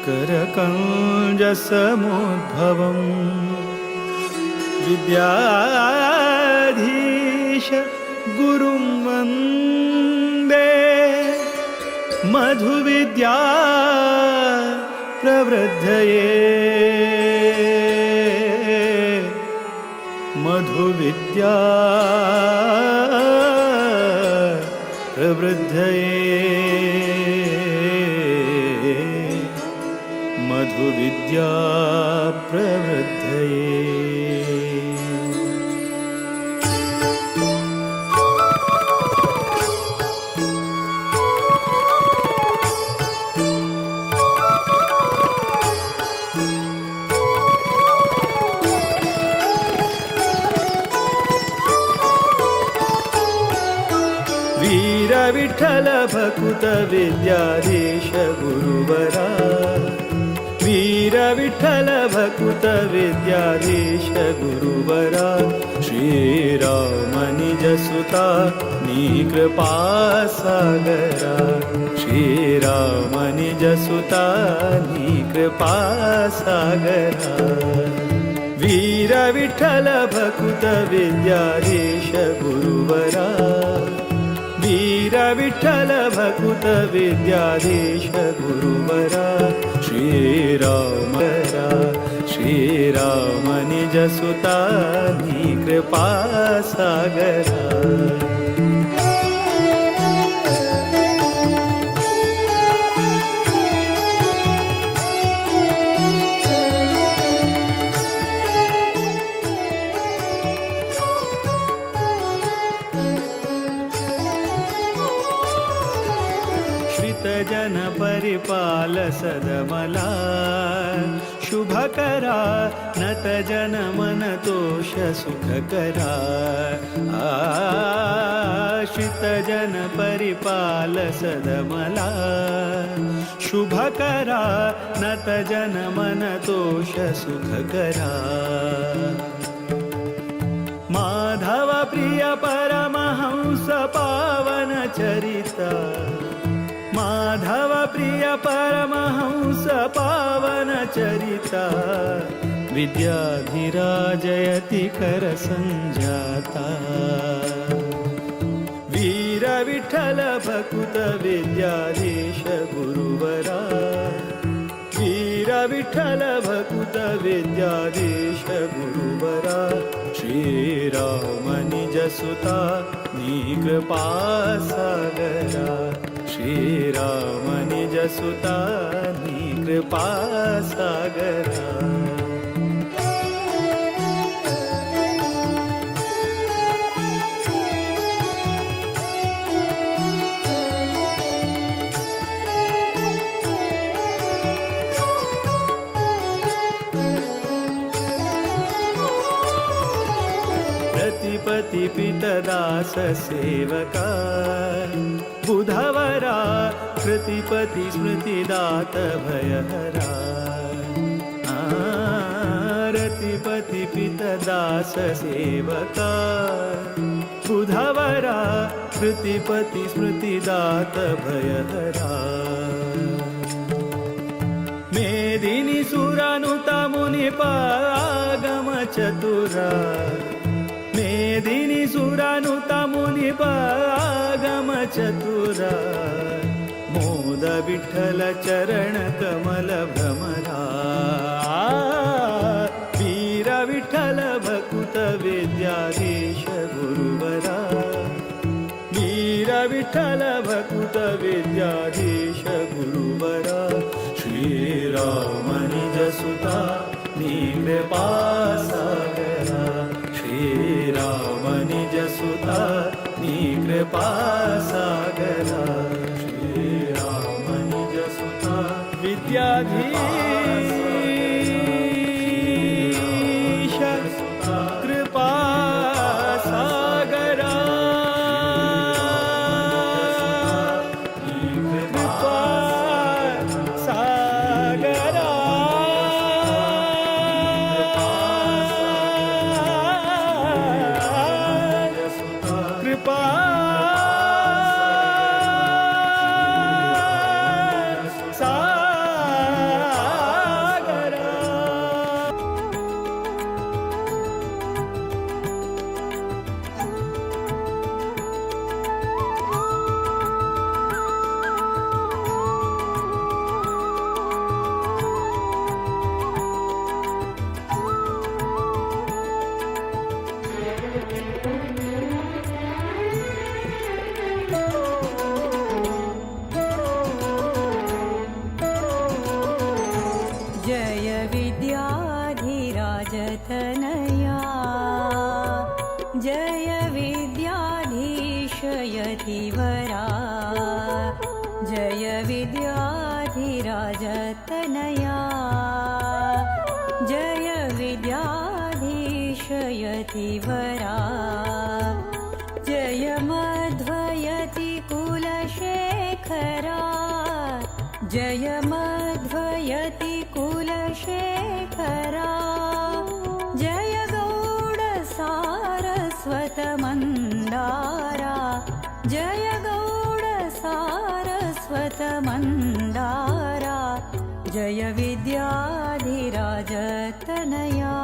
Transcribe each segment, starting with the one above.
करकञ्जसमुद्भवं विद्याधीश गुरुं वन्दे मधुविद्या प्रवृद्धये मधुविद्या प्रवृद्धये मधुविद्या प्रवृद्धये। वीर विठ्ठल भकुत विद्याधीश गुरुवरा। वीर विठ्ठल भकुत विद्याधीश गुरुवरा। श्रीराम निज सुता नी कृपा सागरा। श्रीराम निज सुता नी कृपा सागरा। वीर विठ्ठल भकुत विद्याधीश गुरुवरा। वीर विठ्ठल भकुत विद्याधीश गुरुवरा। श्रीराम श्रीराम निज सुता नी कृपा सागरा। श्रितजन परिपाल सदमला शुभकरा। नत जन मन तोष सुख करा। श्रितजन परिपाल सदमला शुभकरा। नत जन मन तोष सुख करा। माधव प्रिय परमहंस पावन चरिता। माधव प्रिय परमहंस पावन चरिता। विद्याधिराजयति कर संजाता। वीर विठ्ठल भकुत विद्याधीश गुरुवरा। वीर विठ्ठल भकुत विद्याधीश गुरुवरा। श्रीराम निज सुता नी कृपा सागरा। श्रीराम निज सुता नी कृपा सागरा। रतिपति पितदास सेवका बुधवरा। कृतिपति स्मृतिदात भयहरा। रतिपति पितदास सेवका बुधवरा। कृतिपति स्मृतिदात भयहरा। मेदिनी सुरानुता मुनिप आगम चतुरा। मेदिनी सुरानुता मुनिप आगम चतुरा। मोद विठ्ठल चरण कमल भ्रमरा। वीर विठ्ठल भकुत विद्याधीश गुरुवरा। वीर विठ्ठल भकुत विद्याधीश गुरुवरा। श्रीराम निज सुता नी कृपा सागरा। श्रीराम निज सुता नी कृपा सागरा। श्रीराम निज सुता विद्याधीश कृपा सागरा। कृपा सागरा। कृपा सा जय विद्याधिराजतनया, जय विद्याधीश यतिवरा, जय विद्याधिराजतनया, जय विद्याधीश यतिवरा, जय मध्वयति कुलशेखरा, जय मध्वयति कुलशेखरा, जय गौड सारस्वत मन्दारा, जय गौड सारस्वत मन्दारा, जय विद्याधिराजतनया,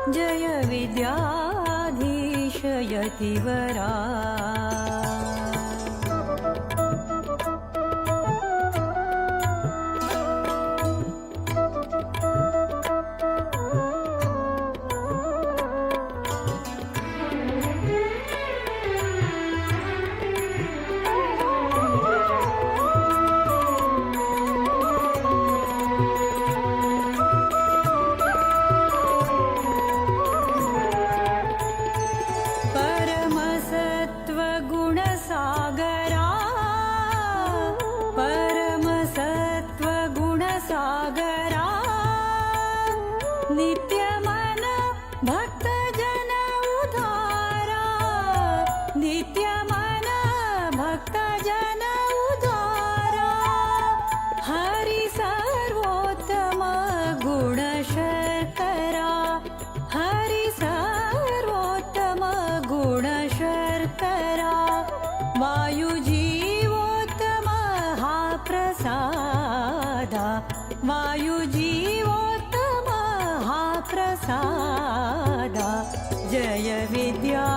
जय विद्याधीश यतिवरा। परमसत्त्वगुणसागरा, परमसत्त्वगुणसागरा, नित्यमन भक्तजन उद्धारा, नित्यमन भक्तजन उद्धारा, हरि सर्वोत्तम गुणशर्करा, हरि सर्वोत्तम गुणशर्करा, वायुजीवोत्तम हा प्रसादा, वायुजीवोत्तम हा प्रसादा, जय विद्याधिराजतनया,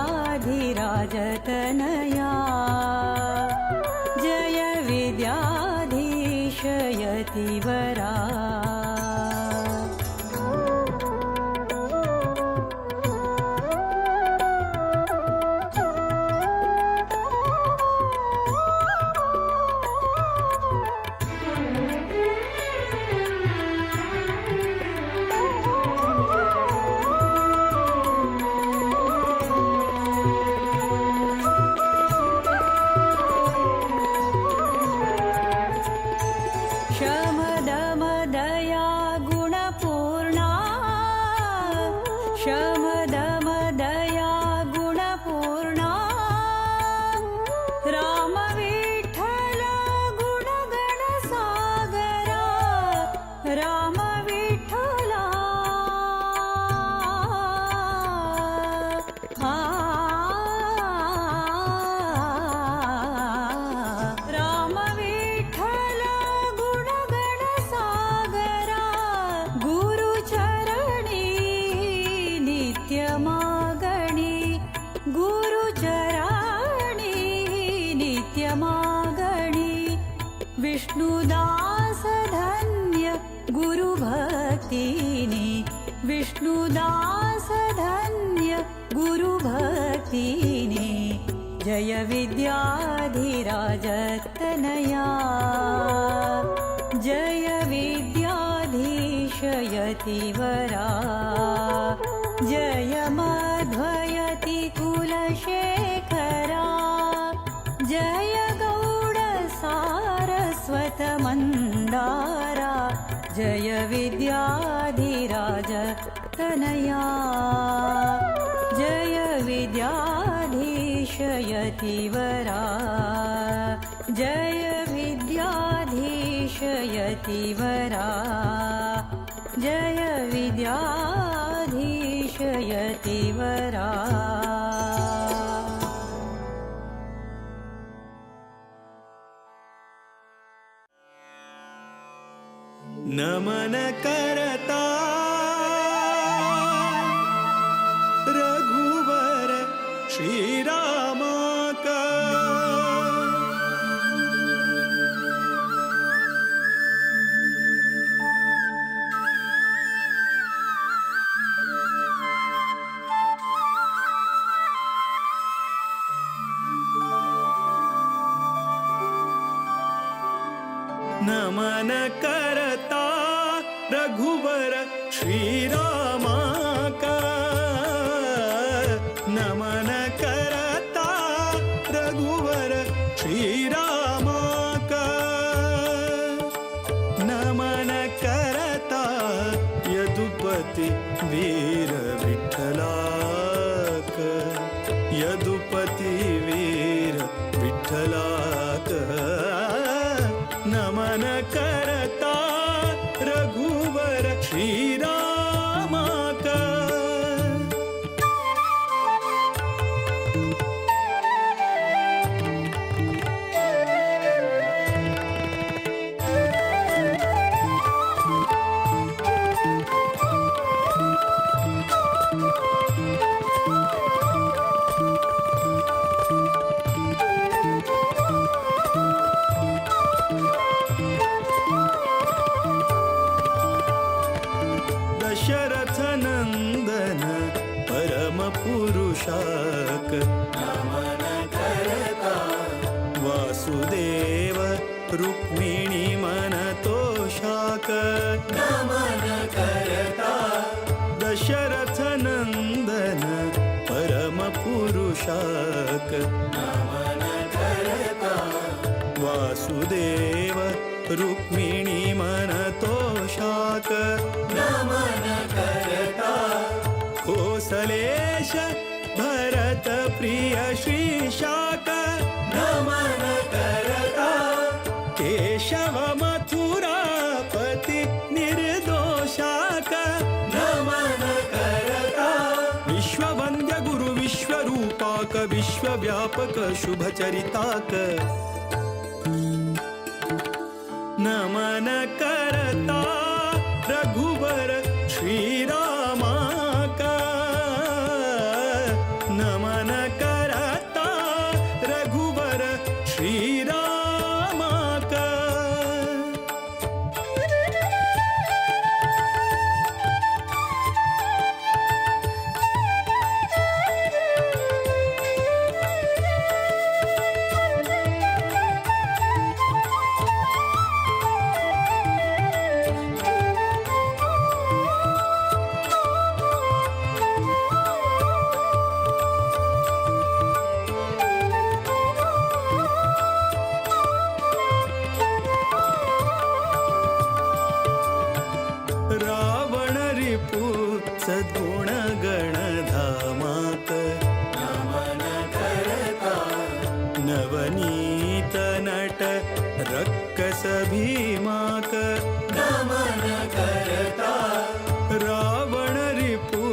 जय विद्याधीश यतिवरा। शमदमदया गुणपूर्णा, शमदमदया गुणपूर्णा, राम विठ्ठल गुणगण सागरा, राम विठ्ठला, राम विठ्ठल गुणगण सागरा, गुरुचरणी नित्यमागणी, गुरुचरणी नित्यमागणी, विष्णुदास धन्य गुरुभक्तिनि, विष्णुदास धन्य गुरुभक्तिनि, जय विद्याधिराजतनया, जय विद्याधीश यतिवरा, जय मध्वयति कुलशेखरा, जय गौड सारस्वत मन्दारा, जय विद्याधिराज तनया, जय विद्याधीश यतिवरा, जय विद्याधीश यतिवरा, जय विद्याधीश यतिवरा। नमन करता रघुवर श्री रामा का। नमन करता रघुवर श्रीरामा का, नमन करता रघुवर श्रीरामा का, नमन करता यदुपति वीर विठ्ठलाक, यदुपति वीर विठ्ठलाक, नमन करता रघुवर श्रीरामा का। दशरथ नंदन परम पुरुषाक, नमन करता वासुदेव रुक्मिणी मन तोषाक, नमन करता दशरथ नंदन परम पुरुषाक, नमन करता वासुदेव रुक्मिणी मन तोषाक, नमन करता कोसलेश भरत प्रिय श्रीशाक, नमन करता केशव मथुरापति निर्दोषाक, नमन करता विश्ववंद्य गुरु विश्वरूपाक विश्वव्यापक शुभचरिताक, नमन करता रघुवर श्रीरामा का, नमन करता रघुवर श्रीरामा का। रावण रिपु सद्गुण गण धामाक, नमन करता नवनीत नट रक्कस भीमाक, नमन करता रावण रिपु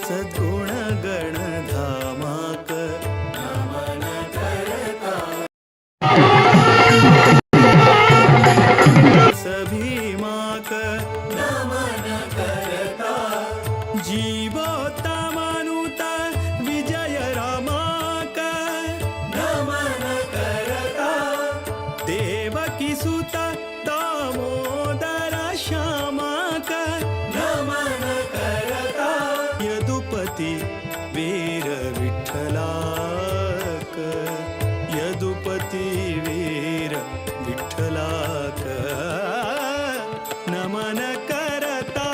सद्गुण गण धामाक, नमन करता भीमाक, नमन करता जीवोत्तमनुत विजय रामाक, नमन करता देवकी सुत दामोदर श्यामाक, नमन करता यदुपति वीर विठ्ठलाक, यदुपति वीर विठ्ठलाक, नमन करता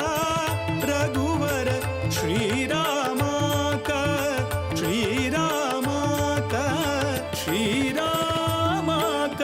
रघुवर श्रीरामाक, श्रीरामाक, श्रीरामाक।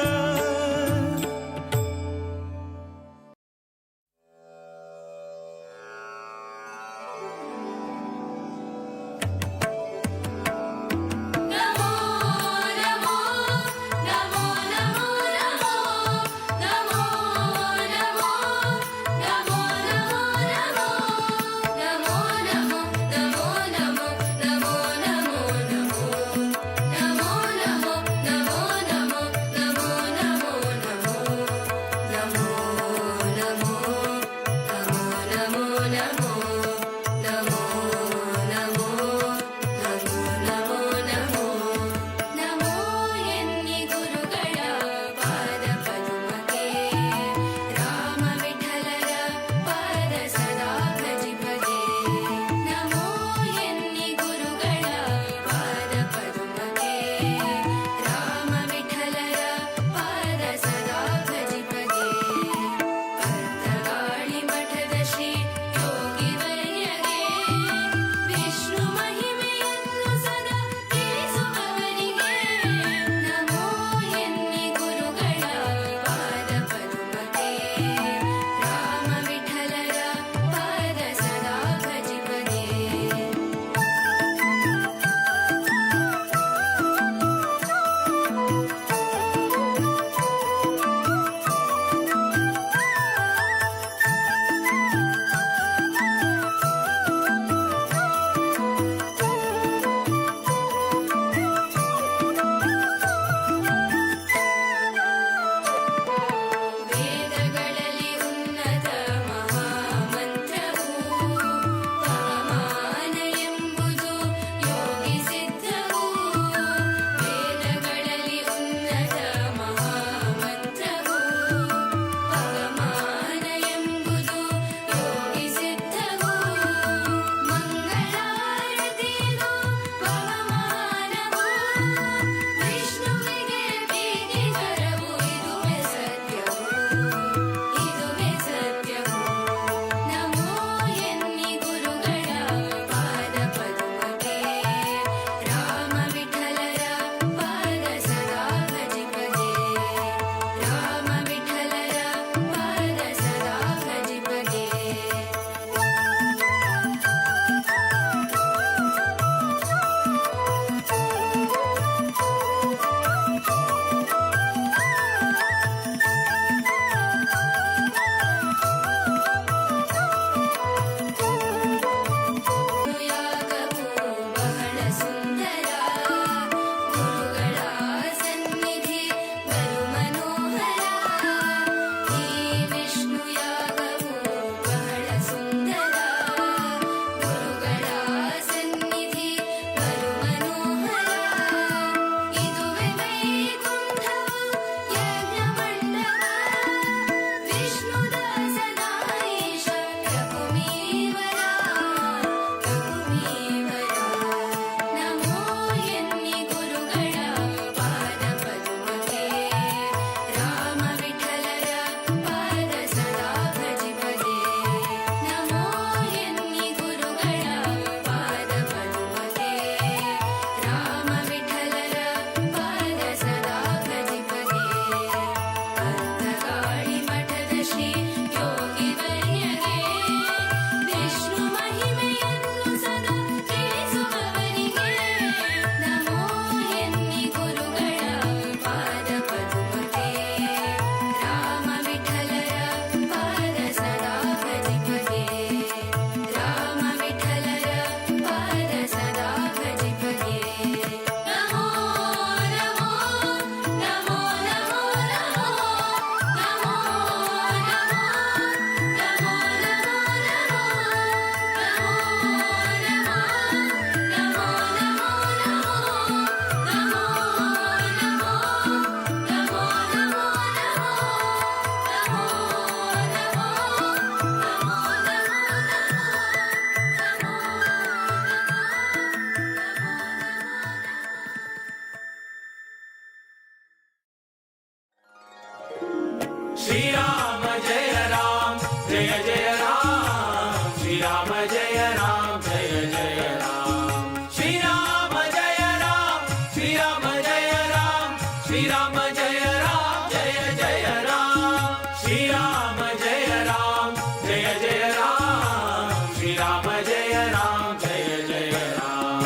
श्रीराम जय राम जय जय राम, श्रीराम जय राम जय जय राम, श्रीराम जय राम, श्रीराम जय राम, श्रीराम जय राम जय जय राम, श्रीराम जय राम जय जय राम, श्रीराम जय राम जय जय राम.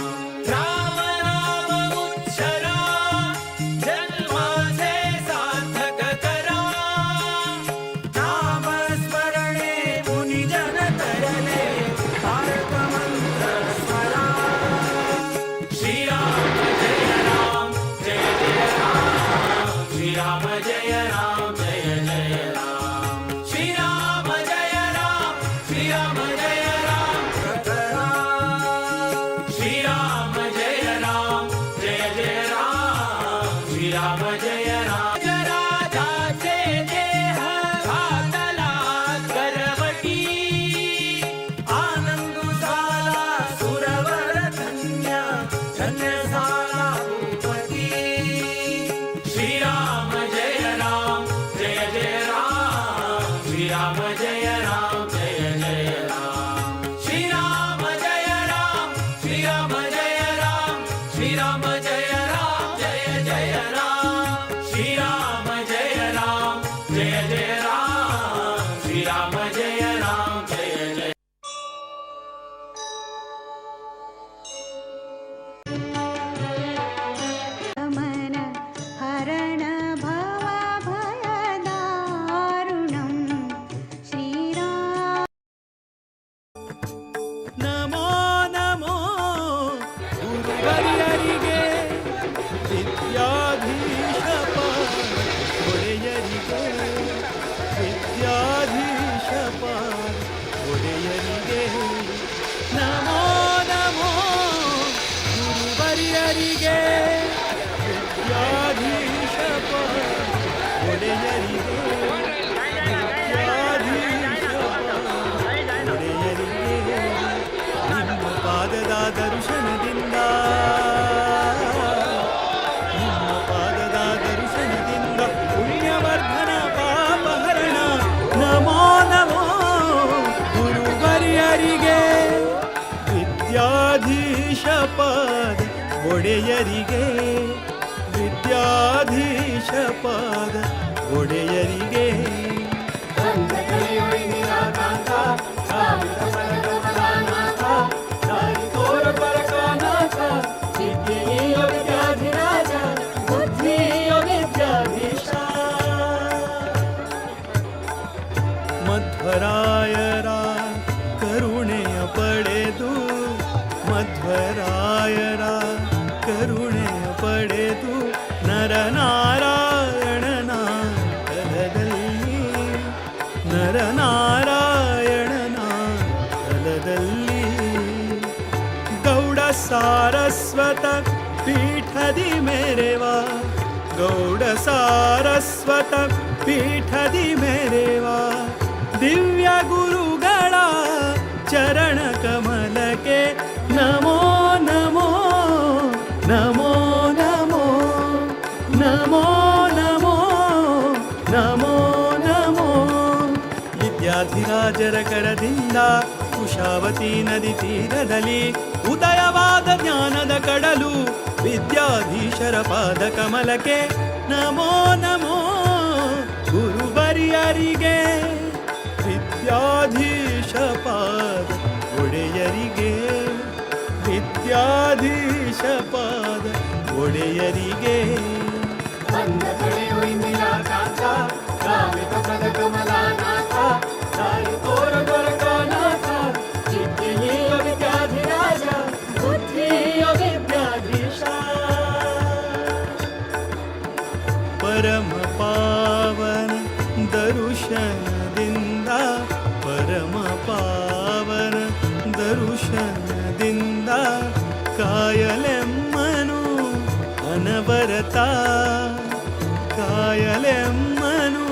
राम नाम उच्चरा, जन्माचे सार्थक करा. नाम स्मरणे मुनिजन तरले, तारक मंत्र स्मरा. श्रीराम जय राम जय जय राम, श्रीराम जय राम जय जय राम, श्रीराम जय राम, श्रीराम जय राम, श्रीराम जय राम जय जय राम, श्रीराम जय राम. राजाचे देह घातला करवटी, आनंदु झाला सुरवर धन्य, धन्य झाला भूपती. श्रीराम जय राम जय जय राम, श्रीराम जय राम जय जय राम, श्रीराम जय राम, श्रीराम जय राम, श्रीराम जय राम जय जय राम, श्रीराम जय राम जय जय राम, श्रीराम जय राम जय जय. मन हरण भवभयदारुणं श्रीराम. ನಮೋ ನಮೋ ಗುರುವರ್ಯರಿಗೆ, ವಿದ್ಯಾಧೀಶ ಪಾದ ಒಡೆಯರಿಗೆ, ವಿದ್ಯಾಧೀಶ ಪಾದ ಒಡೆಯರಿಗೆ. ನಮೋ ನಮೋ ಗುರುವರ್ಯರಿಗೆ, ವಿದ್ಯಾಧೀಶ ಪಾದ ಒಡೆಯರಿಗೆ, ವಿದ್ಯಾಧೀಶ ಪಾದ ಒಡೆಯರಿಗೆ. ನಿಮ್ಮ ಪಾದದ ದರ್ಶನದಿಂದ, ನಿಮ್ಮ ಪಾದದ ದರ್ಶನದಿಂದ ಪುಣ್ಯವರ್ಧನ ಪಾಪಹರಣ. ನಮೋ ನಮೋ ಗುರುವರ್ಯರಿಗೆ, ವಿದ್ಯಾಧೀಶ ಪಾದ ಒಡೆಯರಿಗೆ, ವಿದ್ಯಾಧೀಶ ಪಾದ ಒಡೆಯರಿಗೆ. ವಿದ್ಯಾಧಿರಾಜ ಬುದ್ಧಿಯ ವಿದ್ಯಾಧೀಶ. ಮಧ್ವರಾಯರ ಕರುಣೆಯ ಪಡೆದು, ಮಧ್ವರಾಯರ ಕರುಣೆಯ ಪಡೆದು, ನರನಾರಾಯಣನ ಕಲದಲ್ಲಿ, ನರನಾರಾಯಣನ ಕಲದಲ್ಲಿ, ಗೌಡ ಸಾರಸ್ವತ ಪೀಠದಿ ಮೆರೆವ, ಗೌಡ ಸಾರಸ್ವತ ಪೀಠದಿ ಮೆರೆವ ದಿವ್ಯ ಗುರುಗಳ ಚರಣ ಕಮಲಕ್ಕೆ ನಮೋ ನಮೋ, ನಮೋ ನಮೋ, ನಮೋ ನಮೋ, ನಮೋ ನಮೋ. ವಿದ್ಯಾಧಿರಾಜರ ಕರದಿಂದ ಕುಶಾವತಿ ನದಿ ತೀರದಲ್ಲಿ ಉದಯವಾದ ಜ್ಞಾನದ ಕಡಲು ವಿದ್ಯಾಧೀಶರ ಪಾದ ಕಮಲಕ್ಕೆ ನಮೋ ನಮೋ ಗುರುವರ್ಯರಿಗೆ, ವಿದ್ಯಾಧೀಶ ಪಾದ ಒಡೆಯರಿಗೆ, ವಿದ್ಯಾಧೀಶ ಪಾದ ಒಡೆಯರಿಗೆ. ವಿದ್ಯಾಧಿರಾಜ ಬುದ್ಧಿಯ ವಿದ್ಯಾಧೀಶ. ಪರಮ ಪಾವನ ದರುಶನದಿಂದ, ಪರಮ ಪಾವನ ದರುಶನದಿಂದ ಕಾಯಲೆಮ್ಮನು ಅನವರತ, ಕಾಯಲೆಮ್ಮನು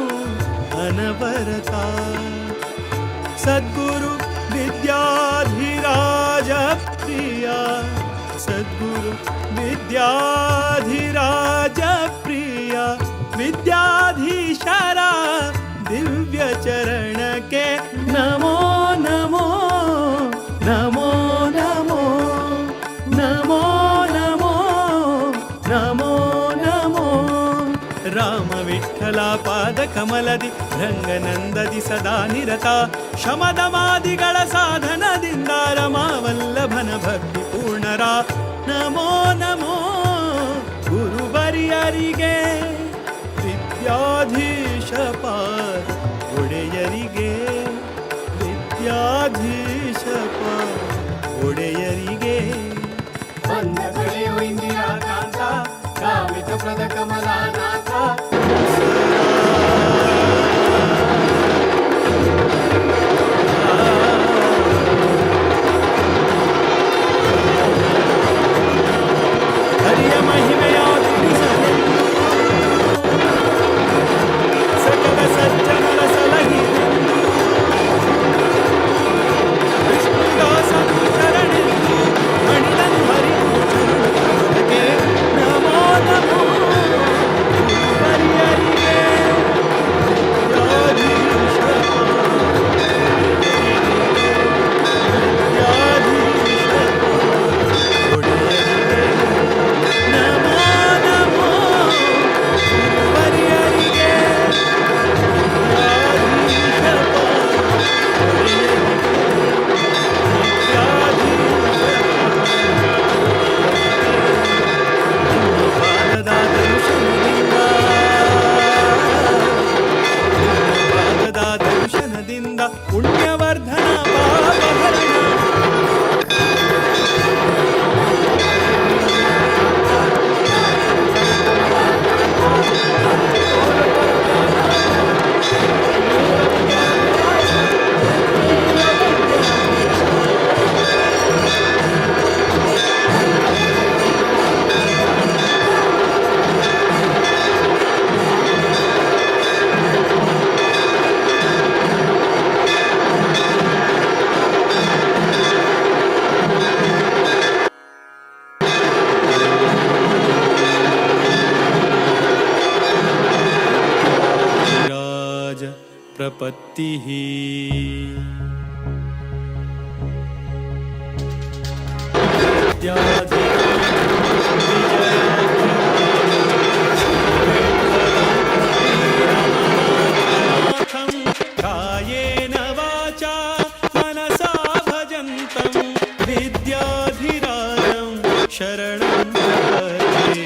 ಅನವರತ. ಸದ್ಗುರು ವಿದ್ಯಾಧಿರಾಜ ಪ್ರಿಯ, ಸದ್ಗುರು ವಿದ್ಯಾಧಿರಾಜ ಪ್ರಿಯ, ವಿದ್ಯಾಧೀಶರ ಚರಣಕ್ಕೆ ನಮೋ ನಮೋ ನಮೋ ನಮೋ ನಮೋ ನಮೋ ನಮೋ ನಮೋ. ರಾಮ ವಿಠಲ ಪಾದ ಕಮಲದಿ ರಂಗನಂದದಿ ಸದಾ ನಿರತ ಶಮದಮಾದಿಗಳ ಸಾಧನದಿಂದ ರಮಾವಲ್ಲಭನ ಭಕ್ತಿ ಪೂರ್ಣರ ನಮೋ ನಮೋ ಗುರುಬರಿಯರಿಗೆ ವಿದ್ಯಾಧೀಶ ಪಾದ ಒಡೆಯರಿಗೆ ವಿದ್ಯಾಧೀಶ ಪಾದ ಒಡೆಯರಿಗೆ. ಬಂದ ಕಡೆಯು ಇಂದಿರಾಕಾಂತ ಕಾಮಿತ ಪ್ರದ ಕಮಲಾನಾಥ. ಹರಿಯ ಮಹಿಮೆಯ ತಿಳಿಸಲೆಂದು ಸಕಲ ಸಜ್ಜನರ ಸಲಹಿನೆಂದು ವಿಷ್ಣುದಾಸನು ಶರಣೆಂದು ಮಣಿದನು ಹರಿವು ಚರಣಕ್ಕೆ ನಮೋ ನಮೋ ಗುರುವರ್ಯರಿಗೆ ವಿದ್ಯಾಧೀಶ ವಿದ್ಯಾಧೀಶ ಒಡೆಯರಿಗೆ ನಮೋ ನಮೋ ಗುರುವರ್ಯರಿಗೆ ವಿದ್ಯಾಧೀಶ ಒಡೆಯರಿಗೆ ವಿದ್ಯಾಧೀಶ ನಿಮ್ಮ ಪಾದದ ದರ್ಶನದಿಂದ ನಿಮ್ಮ ಪಾದದ ದರ್ಶನದಿಂದ ಪುಣ್ಯವರ್ಧನ ಪಾಪಹರಣ. ರಾಜ ಪ್ರಪತ್ತಿಃ ವಿದ್ಯಾಧಿ ಕಾಯೇನ ವಾಚಾ ಮನಸಾ ಭಜಂತಂ ವಿದ್ಯಾಧಿರಾಜಂ ಶರಣಂ ಪ್ರಪದ್ಯೆ.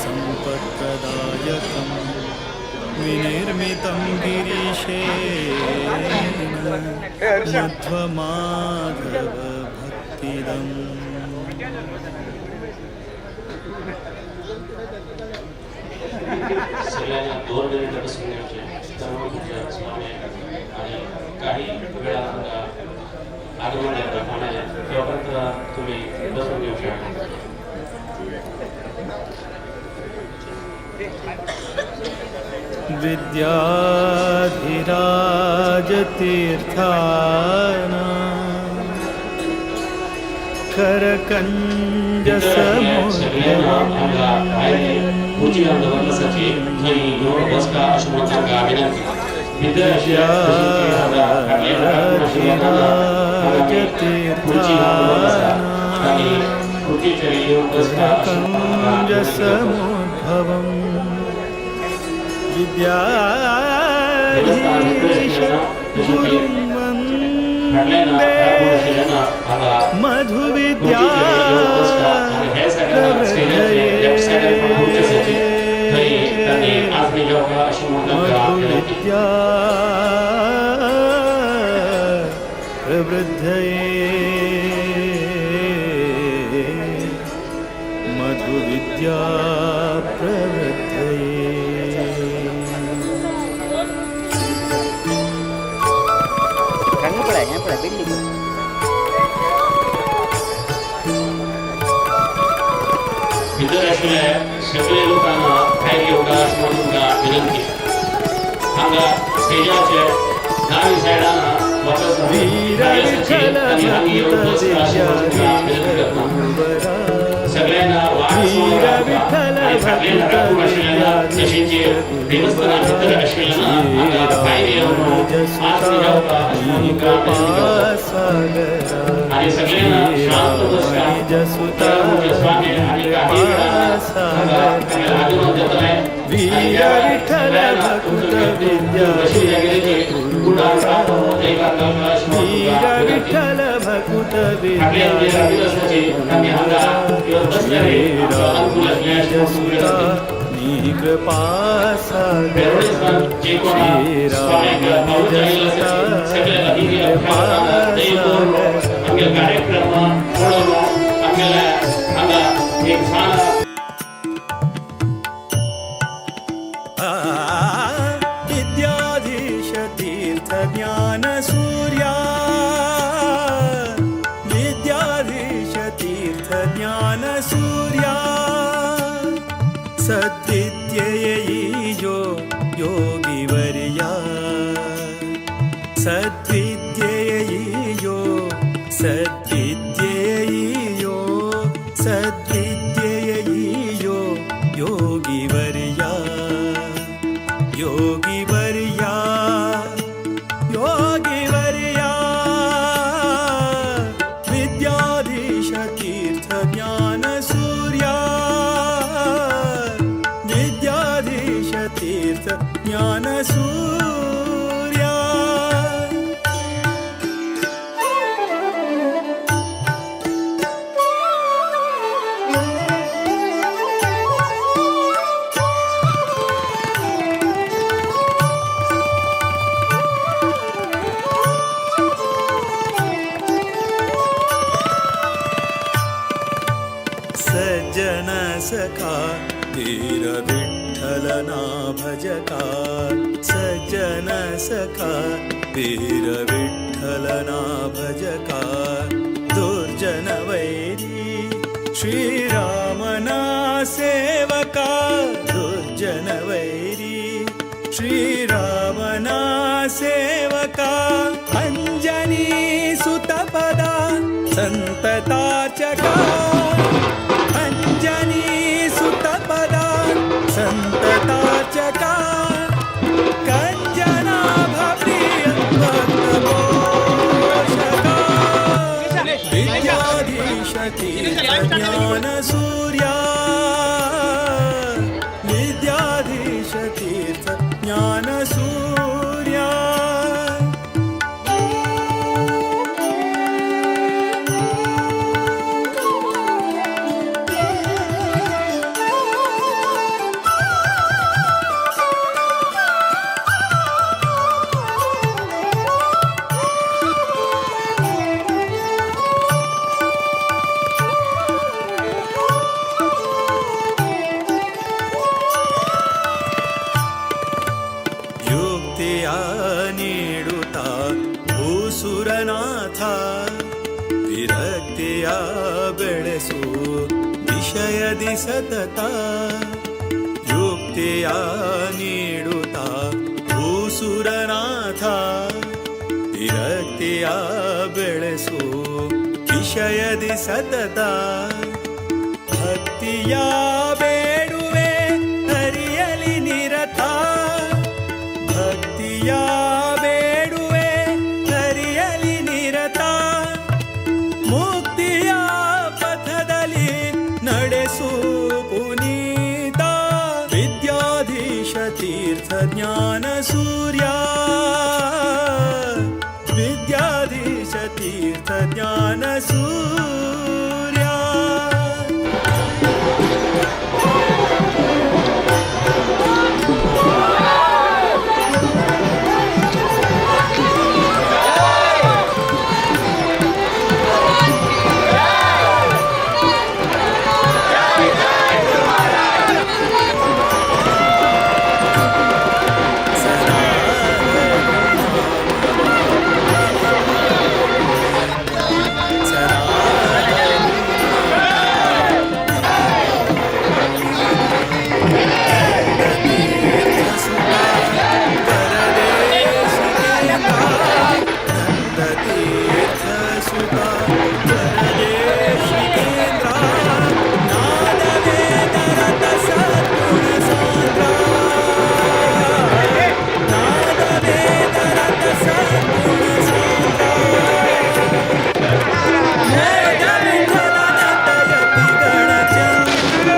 सम्पत्प्रदायकं विनिर्मितं गिरीशेन मध्वमाधव भक्तिदम्. सगळ्यांना 2 मिनिटं बसून घ्यायचे. सर्व पूज्य स्वामी आणि काही वेळा आगमन होणार आहे, तोपर्यंत तुम्ही बसून घेऊ शकता. विद्याधिराजतीर्थाना सगळ्यांना हांगा भायर खुर्ची घालून दवरल्यासाठी थंय येवन बसका अशें म्हणून तांकां विनंती. भितर अशें हांगा फाटल्या हांगा खुर्ची घालून दवरलें आसा, तांणी खुर्चीचेर येवन बसका अशें म्हणून तांकां विनंती करता. करकञ्जसमुद्भवम् देवस्थान भितर विद्याधीश आशिल्ल्यान जशें की गुरुं फाटल्यान वन्दे आशिल्ल्यान हांगा मधुविद्या खुर्चीचेर येवन बसका आनी हे सायडान स्टेजाचे लेफ्ट सायडान पण खुर्ची आसाची, थंय तांणी आसणी घेवका अशें म्हणून तांकां विनंती. मधुविद्या प्रवृद्धये मधुविद्या प्रवृद्धये. रंग पळय, हें पळय बिल्डिंग. भितर आशिल्ले सगळे लोकांना भायर येवका अशें म्हणून तुमकां विनंती. हांगा स्टेजाचे दावी सायडान वापस वीर जागी आसाची, विठ्ठल तांणी हांगा येवन भक्त बसका अशें म्हणून तुमकां विनंती करता. सगळ्यांना वाट वीर रावता विठ्ठल आनी फाटल्यान भक्त राखून आशिल्ल्यान तशेंच देवस्थाना भितर आशिल्ल्यान हांगा भायर येवन आसणी घेवका अशें म्हणून तुमकां विनंती करता. सागरा आणि सगळ्यांना शांत बसका. पूज्य स्वामी आणि काही वेळानं हांगा आगमन जातलें आणि वीर त्या वेळार विठ्ठल सगळ्यांना भक्त तुमचो बशी जागेची गुणान जयकार गावका अशें म्हणून वीर तुमकां विनंती. विठ्ठल भक्त फाटल्यान जे राविल्ले आसाची तांणी हांगा येवन बसल्यार आमकां अनुकूल आसलें अशें म्हणून विनंती. कृपा सागर वेरोडेसान जे कोण स्वाम्याक पावूंक आयिल्ले आसाची, सगळे हिंगे दया करून आमगे कार्यक्रम पळोवन आमगेले हांगा एक सान विद्याधीश तीर्थ ज्ञान सूर्या, विद्याधीश तीर्थ ज्ञान सूर्या, सद्विद्येयो योगिवर्या, सद्विद्येयो, सद्विद्येयो, सद्विद्येयो योगिवर्या, योगिवर्या, योगिवर्या, विद्याधीश तीर्थ ज्ञान सूर्या, विद्याधीश तीर्थ ज्ञान सूर्या. सज्जन सखा वीर विठ्ठल ना भजका, सज्जन सखा वीर विठ्ठल ना भजका, दुर्जन वैरी श्रीरामना सेवका, दुर्जन वैरी श्रीरामना सेवका, अंजनी सुतपदा संतताचका, अंजनी सुतपदा संतताचका, कंजनाभ प्रिय भक्त पोषका, विद्याधीश तीर्थ ज्ञान सूर्या, विद्याधीश तीर्थ ज्ञान सूर्या. ವಿಷಯದಿ ಸತತ ಯುಕ್ತಿಯ ನೀಡುತ್ತ ಭೂಸುರನಾಥ ವಿರಕ್ತಿಯ ಬೆಳೆಸು ವಿಷಯದಿ ಸತತ ಭಕ್ತಿಯ ಬೇಡುವೆ ಹರಿಯಲಿ ನಿರತ ಭಕ್ತಿಯ ಬೇಡುವೆ ಹರಿಯಲಿ ನಿರತ ಮುಕ್ತಿಯ ಪಥದಲ್ಲಿ ನಡೆಸು ಪುನೀತ ವಿದ್ಯಾಧೀಶ ತೀರ್ಥ ಜ್ಞಾನ ಸೂರ್ಯ ವಿದ್ಯಾಧೀಶ ತೀರ್ಥ ಜ್ಞಾನ ಸೂರ್ಯ. ತೀರ್ಥ ಸುತ ಪರದೇಶಿಕೇಂದ್ರ ನಾದವೇದರತ ಸದ್ಗುಣ ಸಾಂದ್ರ ನಾದವೇದರತ ಸದ್ಗುಣ ಸಾಂದ್ರ ಜಯ ವಿಠಲನ ತಯತಿ ಗಣಚಂದ್ರ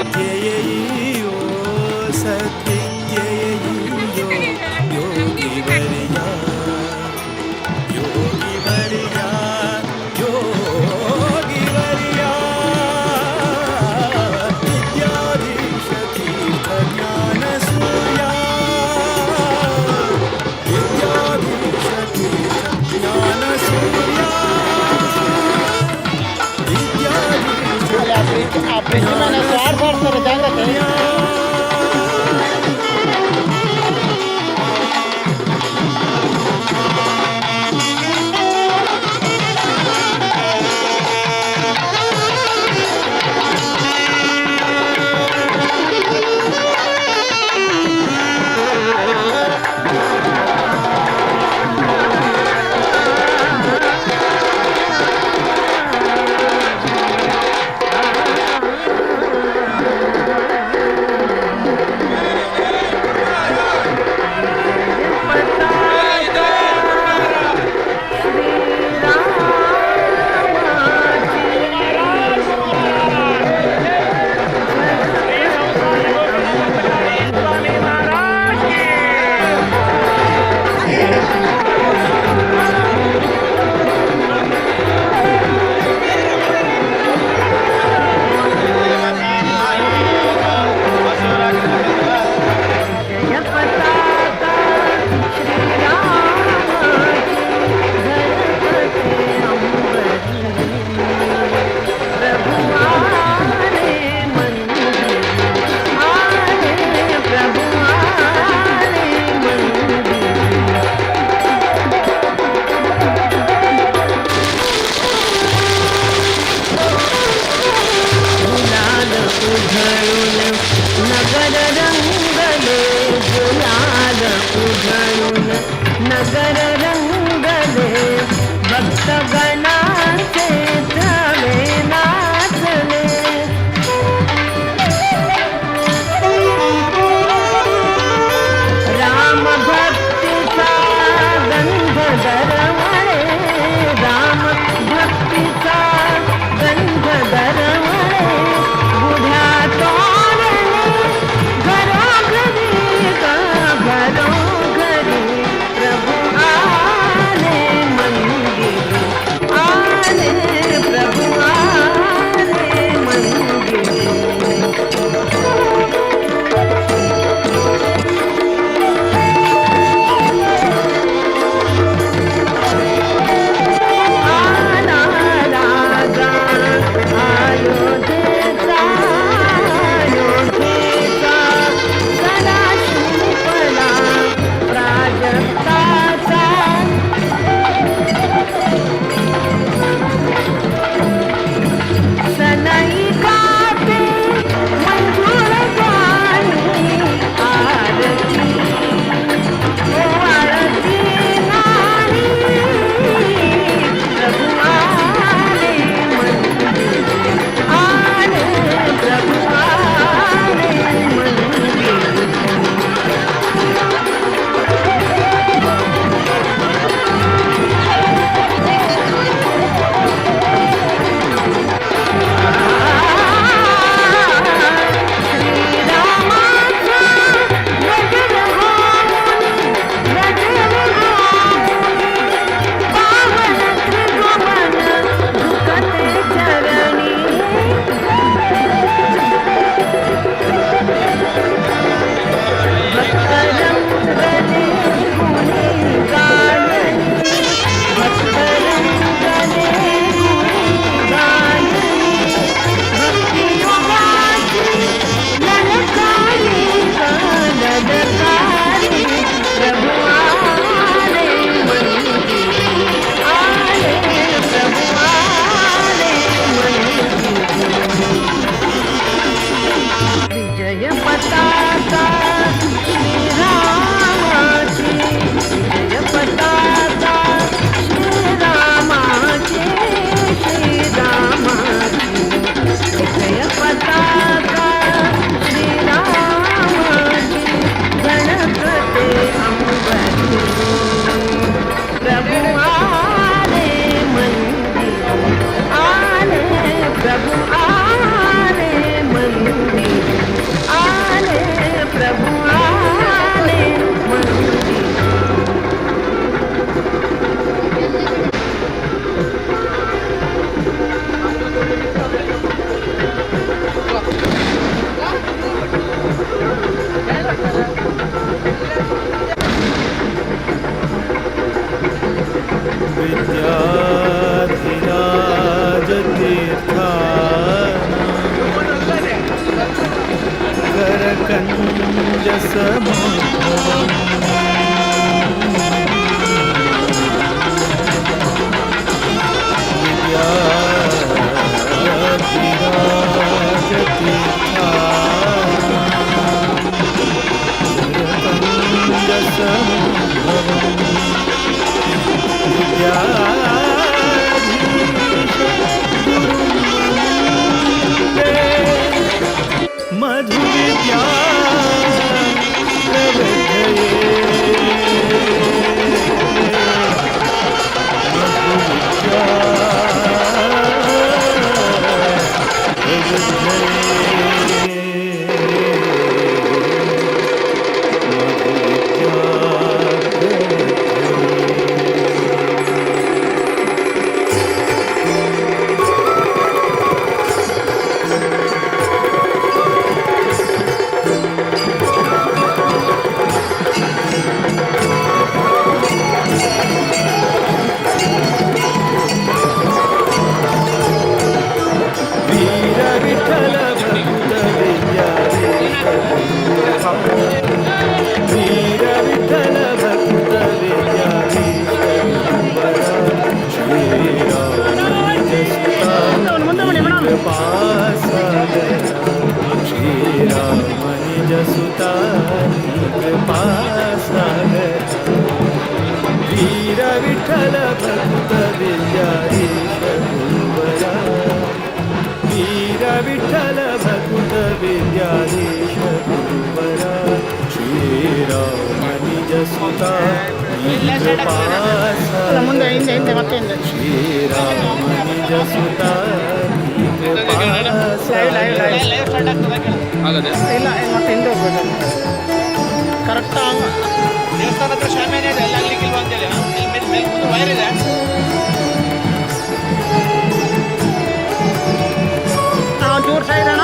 ಸದ್ವಿದ್ಯೆಯೋ ಸದ್ವಿದ್ಯೆಯೋ ಯೋಗಿ ವರ್ಯ ಯೋಗಿ ವರ್ಯ ಯೋಗಿ ವರ್ಯ ವಿದ್ಯಾಧೀಶ ತೀರ್ಥ ಜ್ಞಾನ ಸೂರ್ಯ ವಿದ್ಯಾಧೀಶ ತೀರ್ಥ ಜ್ಞಾನ ಸೂರ್ಯ ವಿದ್ಯಾಧೀಶ ಆ ಬ್ರಿಡ್ಜ್ ಮೇಲೆ ಆಡ್ಬಾರ್ದು ಜಾಗ್ರತೆ. गुलाल उधळून नगर रंगले, गुलाल उधळून नगर रंगले, भक्तगणाचे थवे नाचले. राम भक्तीचा गंध दरवळे, राम भक्तीचा गंध दरवळे, गुढ्या तोरणे घरोघरी ग घरोघरी, प्रभू आले मंदिरी. वीर विठ्ठल भक्त विद्याधीश गुरुवरा. वीर विठ्ठल भक्त विद्याधीश गुरुवरा. श्रीराम निज सुता ಅಲ್ಲ, ಮುಂದೆ ಹಿಂದೆ ಹಿಂದೆ ಮತ್ತೆ ಹಿಂದೆ. श्रीराम निज सुता. Live live live. ಇಲ್ಲ, ಮತ್ತೆ ಹಿಂದೆ ಹೋಗ್ಬೇಕು. ಕರೆಕ್ಟ್. ದೇವಸ್ಥಾನ ಹತ್ರ ಶಾಮಿಯಾನ ಇದೆ, ಅಲ್ಲಿ ಆಗ್ಲಿಕ್ಕಿಲ್ವಾ ಅಂತೇಳಿ. ಇಲ್ಲಿ ಮೇಲೆ ಮೇಲೆ ಮುಂದೆ ವೈರ್ ಇದೆ. ಒಂಚೂರು ಸೈಡ್ ಅಣ್ಣ.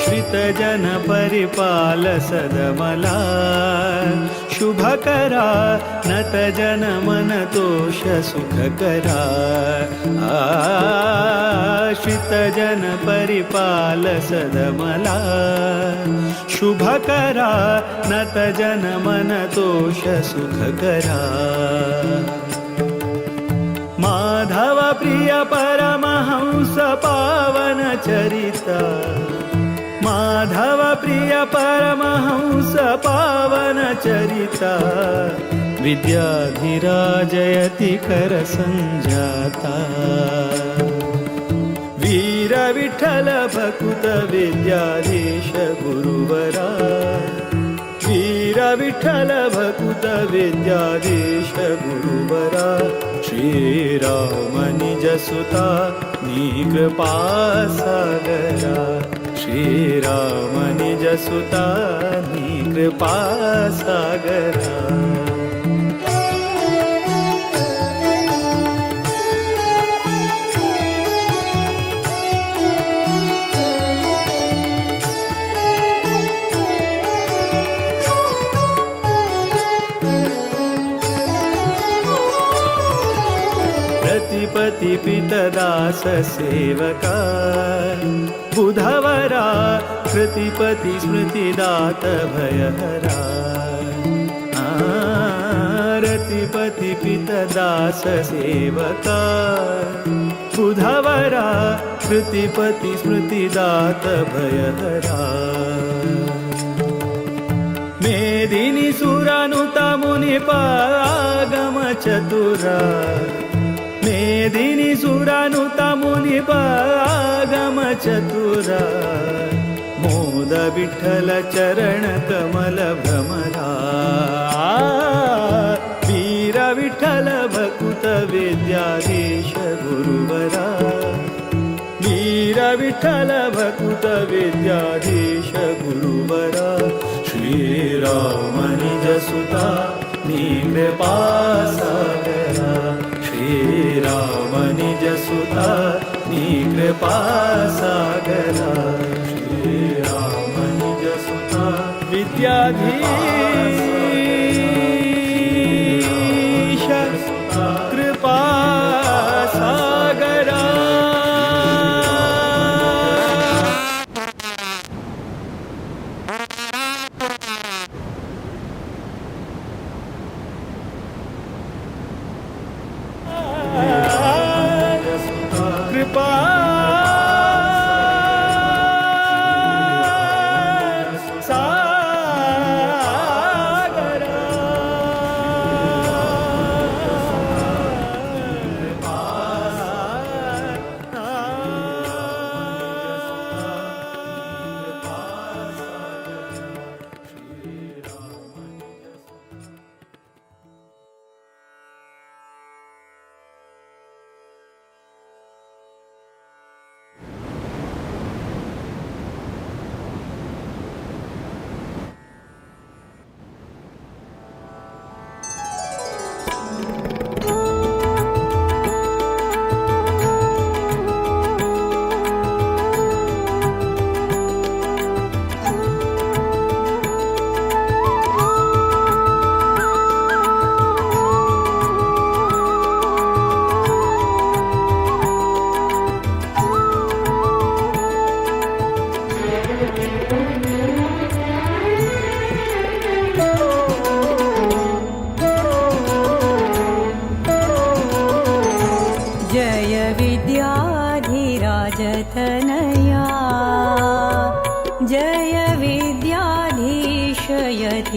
श्रितजन परिपाल सदमला शुभकरा, नत जन मन तोष सुखकरा. श्रितजन परिपाल सदमला शुभकरा, नत जन मन तोष सुखकरा. माधव प्रिय परमहंस पावन चरिता, माधव प्रिय परमहंस पावन चरिता. विद्याधिराजयति कर संजाता. वीर विठ्ठल भकुत विद्याधीश गुरुवरा. वीर विठ्ठल भकुत विद्याधीश गुरुवरा. श्रीराम निज सुता नी कृपा सागरा. श्रीराम निज सुता नी कृपा सागरा. रतिपति पितदास सेवका बुधवरा, कृतिपति स्मृतिदात भयहरा. रतिपति पितदास सेवका बुधवरा, कृतिपति स्मृतिदात भयहरा. मेदिनी सुरानुत मुनिप आगम चतुरा, मेदिनी सुरानुत मुनिप आगम चतुरा. मोद विठ्ठल चरण कमल भ्रमरा. वीर विठ्ठल भकुत विद्याधीश गुरुवरा. वीर विठ्ठल भकुत विद्याधीश गुरुवरा. श्रीराम निज सुता नी कृपा सागरा. श्रीराम निज सुता नी कृपा सागरा. श्रीराम निज सुता विद्याधीश कृपा सागरा. कृपा सागरा.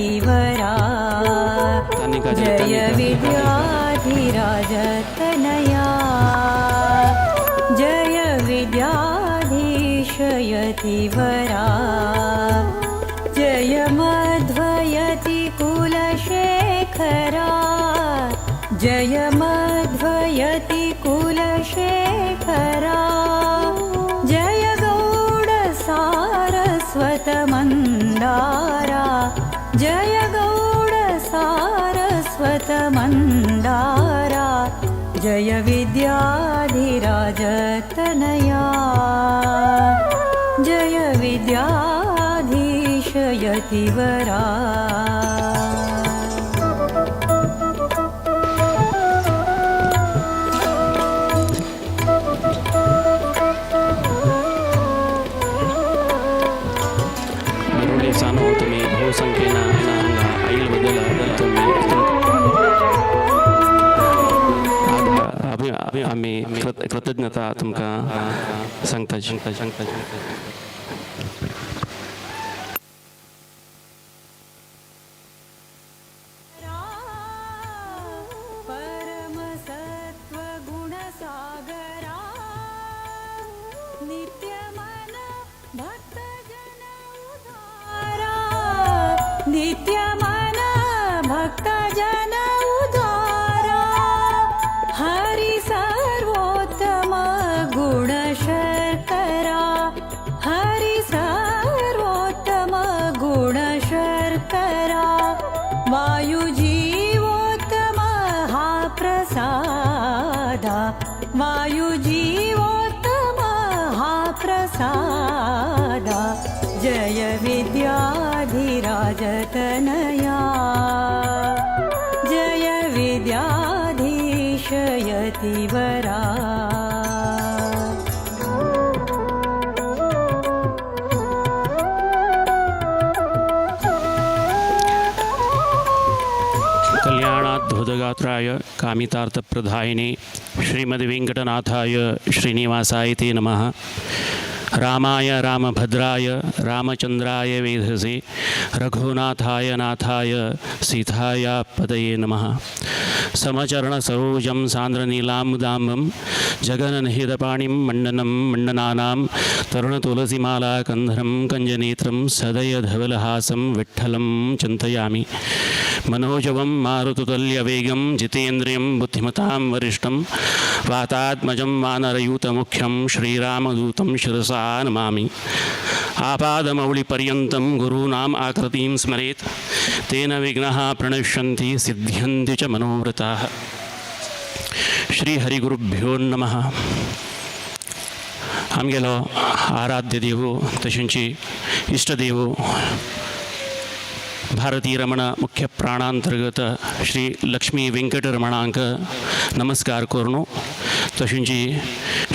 यतिवरा जय विद्याधिराज तनया जय विद्याधीश यतिवरा जय मध्वयति कुलशेखरा जय मध्वयति कुलशेखरा जय गौड सारस्वत मन्दारा जय गौड सारस्वत मन्दारा जय विद्याधिराज तनया जय विद्याधीश यतिवरा। सानो तुम्ही बहुसंख्येन हांगा आयिल्ले बद्दल तुम्ही आमी कृतज्ञता तुमकां सांगता सांगता सांगता। परमसत्त्वगुणसागरा नित्यमन भक्तजन उदारा नित्यमन भक्तजन उदारा हरि सर्वोत्तम गुणशर्करा हरि सर्वोत्तम गुणशर्करा वायुजीवोत्तम हा प्रसादा वायुजीवोत्तम हा प्रसादा जय विद्याधिराज तनया जय विद्याधीश यतिवरा। कल्याणाद्भुतगात्राय कामितार्थप्रदायिने श्रीमद्वेङ्कटनाथाय श्रीनिवासाय ते नमः। रामाय रामभद्राय रामचंद्राय वेधसे रघुनाथाय नाथाय सीताया पदये नमः। समचरणसरोजं सान्द्रनीलाम्बुदाम्बं जगननिहितपाणिं मण्डनं मण्डनानां तरुणतुलसीमालाकन्धरं कञ्जनेत्रं सदयधवलहासं विठ्ठलं चिन्तयामि। मनोजवं मारुतुतल्यवेगं जितेन्द्रियं बुद्धिमतां वरिष्ठं वातात्मजं वानरयूतमुख्यं श्रीरामदूतं शिरसा नमामि। आपादमौलिपर्यन्तं गुरूणाम् आकृतिं स्मरेत् तेन विघ्नाः प्रणश्यन्ति सिद्ध्यन्ति च मनोव्रताः। श्रीहरिगुरुभ्यो नमः। आमगेलो आराध्य देवो तशेंच इष्टदेवो भारतीय रमण मुख्य प्राणांतर्गत श्री लक्ष्मी वेंकटरमणांक नमस्कार करून तशेंच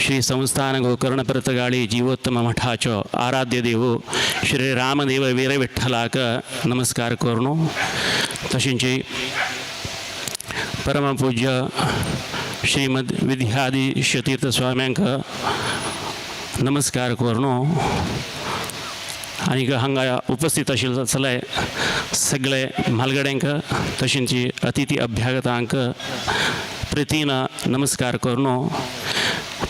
श्री संस्थान गोकर्ण पर्तगाळी जीवोत्तम मठाचो आराध्य देवो श्री रामदेव वीरविठ्ठलाक नमस्कार करून तशेंच परमपूज्य श्रीमद विद्याधीश स्वाम्यांक नमस्कार करून आनी हांगा उपस्थित आशिल्ले सगळे सगळे म्हालगड्यांक तशेंच अतिथी अभ्यागतांक प्रितीन नमस्कार करून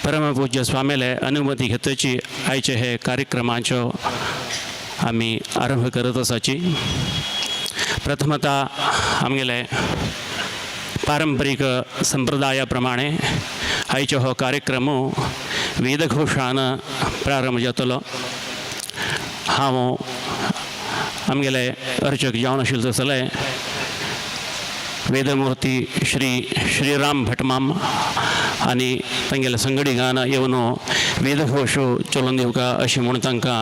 परमपूज्य स्वामीले अनुमती घेतची आयचे हे कार्यक्रमाचो आमी आरंभ करत आसाची। प्रथमता आमगेले पारंपरिक संप्रदाया प्रमाणे आयचो हो कार्यक्रम वेदघोषान प्रारंभ जातलो। हांव आमगेले अर्चक जावन आशिल्ले सगळे वेदमूर्ती श्री श्रीराम भटमाम आनी तांगेले संगडिगान येवन वेदघोश चलोवन दिवका अशें म्हूण तांकां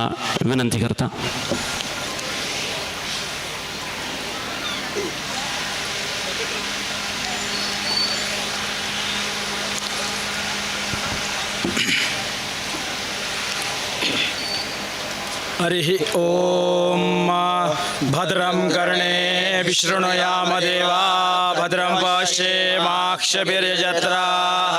विनंती करता। हरिः ॐ भद्रं कर्णेभिः विशृणुयाम देवा भद्रं पश्येमाक्षभिर्यजत्राः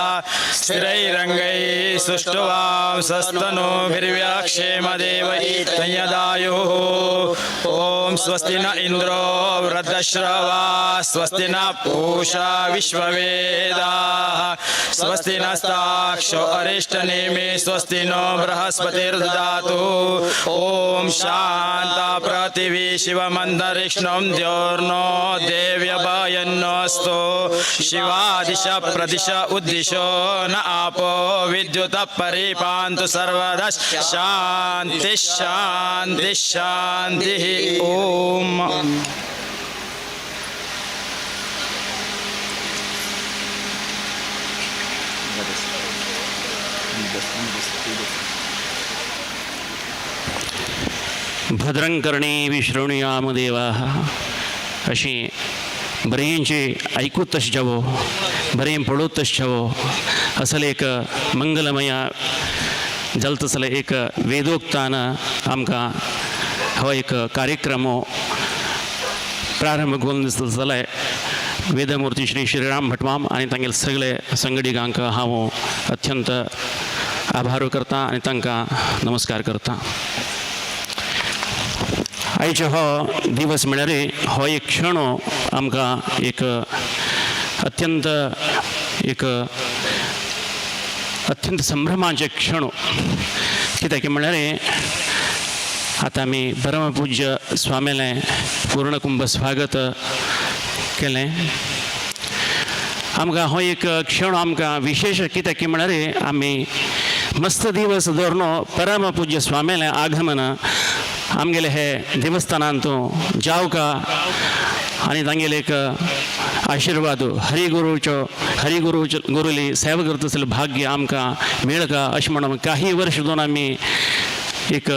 स्थिरैरङ्गैः सुष्ठुवांसस्तनूभिर्व्यक्षेम देवैतयदायुः। ॐ स्वस्ति न इन्द्रो वृद्धश्रवा स्वस्ति न पूषा विश्ववेदाः स्वस्ति नस्ताक्षो अरिष्टनेमि स्वस्ति नो बृहस्पतिर्ददातु। ॐ शान्ता पृथिवी शिवमन्तरिक्ष्णं द्योर्नो देव्यभयन्नोऽस्तु। शिवा दिश प्रदिश उद्दिशो न आपो विद्युतः परिपान्तु सर्वदा। शान्तिः शान्तिः शान्तिः। ॐ। भद्रं कर्णे विशृणुयाम देवाः अशी बरेंचे ऐकूत तशें जावो, बरें पळोवत तशें जावो, असले एक मंगलमय जाता तसले एक वेदोक्तान आमकां हो एक कार्यक्रम प्रारंभ करून दिसता जाल्यार वेदमूर्ती श्री श्रीराम भटमाम आनी तांगेले सगळे संगडिगांक हांव अत्यंत आभार करता आनी तांकां नमस्कार करता. आयचो हो दिवस म्हळ्यार हो एक क्षण आमकां एक अत्यंत एक अत्यंत संभ्रमाचे क्षण. कित्याक म्हळ्यार आतां आमी परमपूज्य स्वामीलें पूर्णकुंभ स्वागत केलें. आमकां हो एक क्षण आमकां विशेश कित्याक म्हळ्यार आमी मस्त दिवस दवरून परमपूज्य स्वामीलें आगमन आमगेले हे देवस्थानांत जावका आनी तांगेले एक आशिर्वाद हरिगुरूचो हरिगुरूचो गुरुली सेवा करता आसलें भाग्य आमकां मेळका अशें म्हणून काही वर्ष दोन आमी एक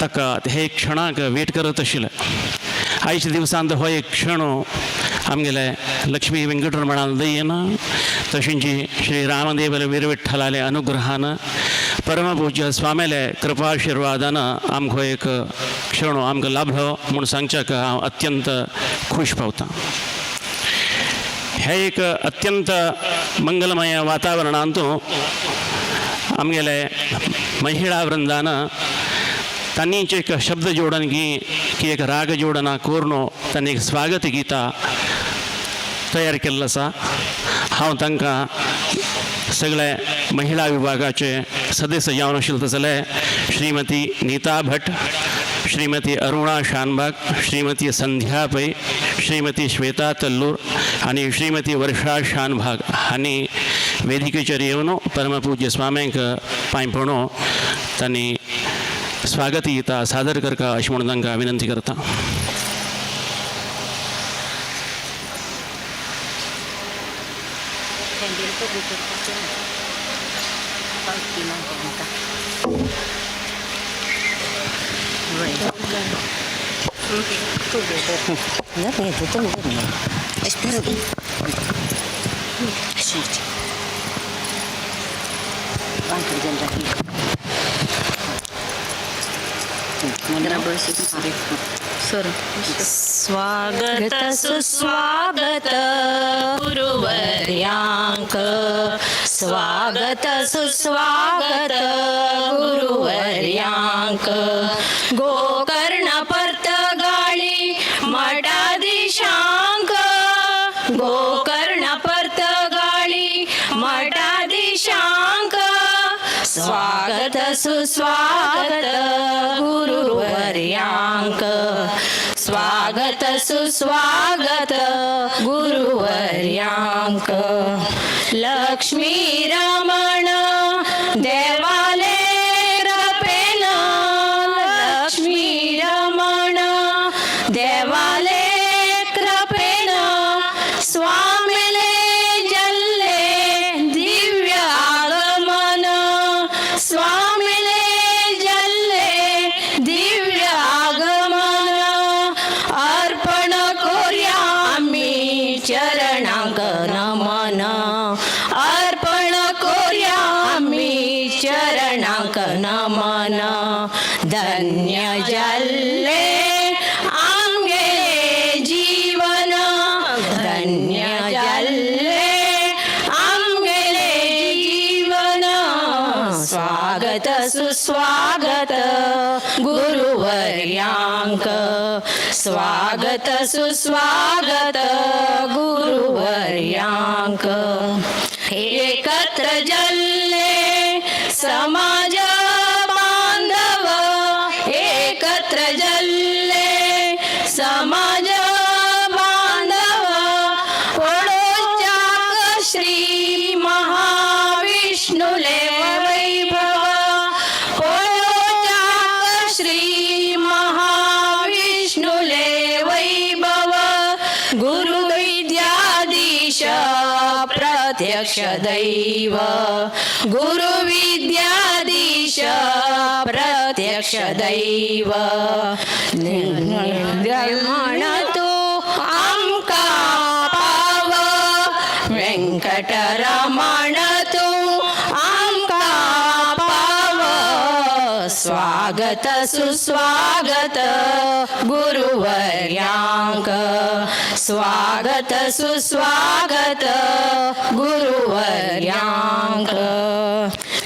ताका हे क्षणाक वेट करत आशिल्ले. आयच्या दिवसांत हो एक क्षण आमगेले लक्ष्मी व्यंकटरमणान दयेन तशेंच श्री रामदेवले वीरविठ्ठलाले अनुग्रहान परमपूज्य स्वामीले कृपाआशिर्वादान आमकां एक क्षण आमकां लाभलो म्हूण सांगच्याक हांव अत्यंत खूश पावतां. हे एक अत्यंत मंगलमय वातावरणांत आमगेले महिळा वृंदान तांणीच एक शब्द जोडण की की एक राग जोडना करून तांणी एक स्वागत गीता तयार केल्लो आसा. हांव तांकां सगळे महिला विभागाचे सदस्य जावन आशिल्ले जाल्यार श्रीमती नीता भट, श्रीमती अरुणा शानबाग, श्रीमती संध्या पै, श्रीमती श्वेता तल्लूर आनी श्रीमती वर्षा शानभाग हांणी वेदिकेचेर येवन परमपूज्य स्वाम्यांक पांय पडून तांणी स्वागत गीता सादर करका अशें म्हणून तांकां विनंती करता. स्वागत सुस्वागत गुरुवर्यांक, स्वागत सुस्वागत गुरुवर्यांक. गोकर्ण पर्तगाळी मठाधीशांक, गोकर्ण पर्तगाळी मठाधीशांक. स्वागत सुस्वागत गुरुवर्यांक, स्वागत सुस्वागत गुरुवर्यांक. लक्ष्मी रमण देवाले कृपेन, लक्ष्मी रमण देवाले कृपेन स्वामीले जल्ले दिव्य आगमन, स्वामीले जल्ले दिव्य आगमन. अर्पण कोर्या आमी चरणांक नमन, अर्पण कोर्या आमी चरणांक स्वागत सुस्वागत गुरुवर्यांक. एकत्र जल्ले समाज बांधव, एकत्र जल्ले समाज बांधव, पळोवच्याक श्री महाविष्णुले वैभव, पळोवच्याक श्री महाविष्णुले वैभव. गुरुविद्याधीश प्रत्यक्ष दैव, गुरुविद्याधीश प्रत्यक्ष दैव. म्हण तूं आमकां पाव, वेंकटरमण तूं आमकां पाव. स्वागत सुस्वागत गुरुवर्यांक, स्वागत सुस्वागत गुरुवर्यांक.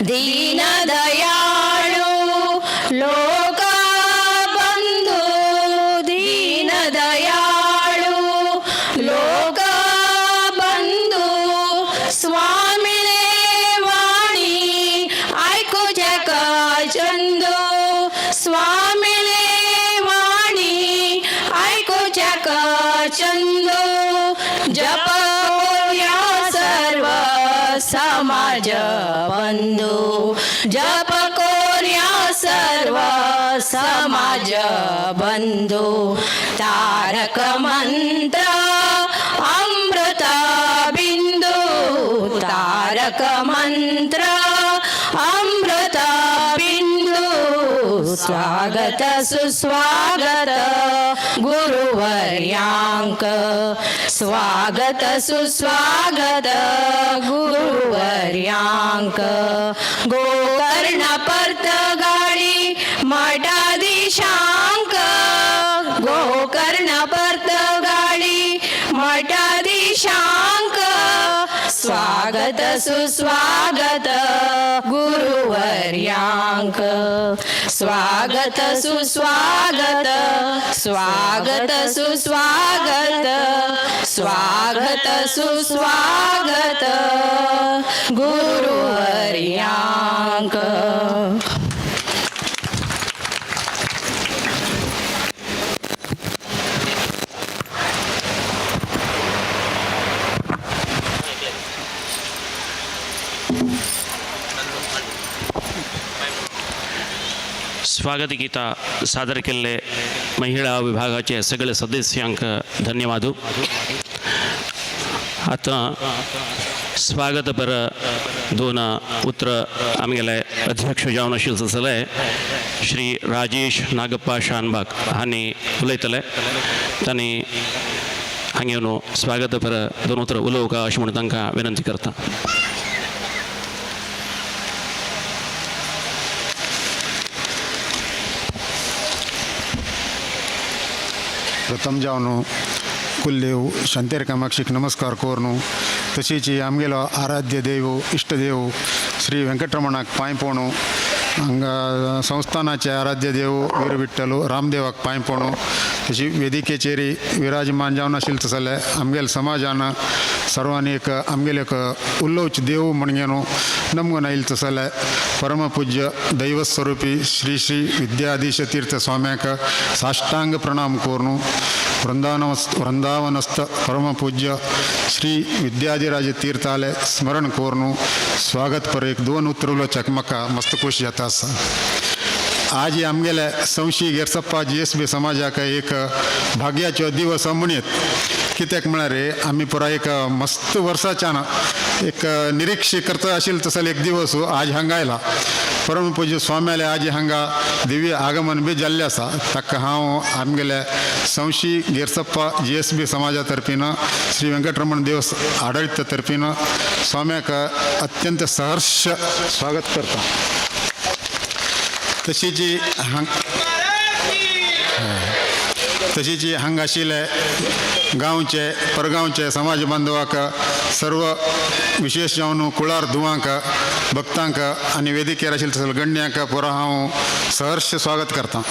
दीनदयाळू लोकबंधू, दीनदयाळू लोकबंधू, स्वामिले वाणी आयकुचेक चंदू, स्वामिले वाणी आयकुचेक चंदू. जप कोया सर्व समाज बंधू, जप कोर्या सर्व समाज बंधू. तारक मंत्र अमृत बिंदू, तारक मंत्र अमृत बिंदू. स्वागत सुस्वागत गुरुवर्यांक, स्वागत सुस्वागत गुरुवर्यांक. गोकर्ण पर्तगाळी मठाधीशांक, गोकर्ण पर्तगाळी मठाधीशांक. स्वागत सुस्वागत गुरुवर्यांक, स्वागत सुस्वागत, स्वागत सुस्वागत, स्वागत सुस्वागत गुरुवर्यांक. स्वागत गीता सादर केल्ले महिला विभागाचे सगळे सदस्यांक धन्यवाद. आतां स्वागतपर दोन उतर आमगेले अध्यक्ष जावन आशिल्ले जाले श्री राजेश नागप्पा शानबाग हांणी उलयतले. तांणी हांगा येवन स्वागतपर दोन उतरां उलोवका अशें म्हूण तांकां विनंती करता. प्रथम जावन कुलदेव शांतेर कामाक्षीक नमस्कार करून, तशीच आमगेलो आराध्य देव इश्टदेव श्री वेंकटरमणाक पांय पोणू, हांगा संस्थानाचे आराध्य देव वीर विठ्ठल रामदेवाक पांय पोणू, तशी वेदिकेचेर विराजमान जावन आशिल्ले तसले जाल्यार आमगेले समाजान सर्वांनी एक आमगेले एक उलोवचे देव म्हणगे न्हू नमगून आयिल्ले तसो जाल्यार परमपूज्य दैवस्वरुपी श्री श्री विद्याधीश तीर्थ स्वाम्याक साष्टांग प्रणाम करून, वृंदावनस्थ परमपूज्य श्री विद्याधिराज तीर्थाले स्मरण करून स्वागत पर एक दोन उतर उलोवच्याक म्हाका मस्त खोशी जाता आसा. आज आमगेले संशी गेरसप्पा GSB समाजाक एक भाग्याचो दिवस म्हणयत. कित्याक म्हळ्यार आमी पुराय एक मस्त वर्साच्यान एक निरीक्ष करता आशिल्लो तसो एक दिवस आज हांगा आयला. परमपूज्य स्वाम्याले आज हांगा दिव्य आगमन बी जाल्लें आसा. ताका हांव आमगेले संशी गेरसप्पा GSB समाजा तर्फीन श्री वेंकटरमण देवस आडळीत तर्फीन स्वाम्याक अत्यंत सहर्ष स्वागत करता. तशीच हांग तशीच हांगा आशिल्ले गांवचे परगांवचे समाज बांधवाक सर्व विशेष जावन कुळार धुवांक भक्तांक आनी वेदिकेर आशिल्ले तसले गण्यांक पुरो हांव सहर्ष स्वागत करता.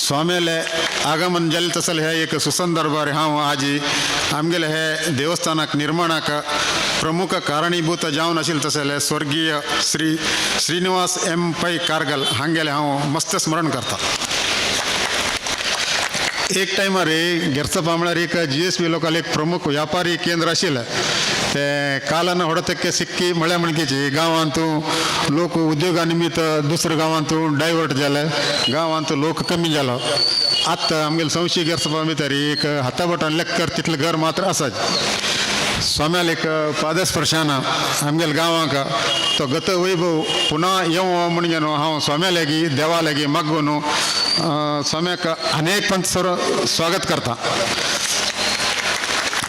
स्वाम्याले आगमन जालें तसलें हे एक सुसंदर्भार हांव आज आमगेले हे देवस्थानाक निर्माणाक प्रमुख कारणीभूत जावन आशिल्लें तसलें स्वर्गीय श्री श्रीनिवास एम पै कारगल हांगेले हांव मस्त स्मरण करता. एक टायमार गेरसप्पा म्हळ्यार एक GSB लोकांले एक प्रमुख व्यापारी केंद्र आशिल्लें. ते कालान होडतक्के सिक्की म्हळ्या म्हणकेची गांवांतू लोक उद्योगा निमित्त दुसऱ्या गांवांतू डायवर्ट जाले, गांवांत लोक कमी जालो. आतां आमगेले संशी गेरसप्पा भितर एक हाताबोटान लेक्कर तितलें घर मात्र आसात. स्वाम्याल एक पादस्पर्शान आमगेले गांवांक तो गत वैभव पुन्हा येवं म्हणून न्हू हांव स्वाम्या लागीं देवा लागीं मागून स्वाम्याक अनेक पंच सर स्वागत करता.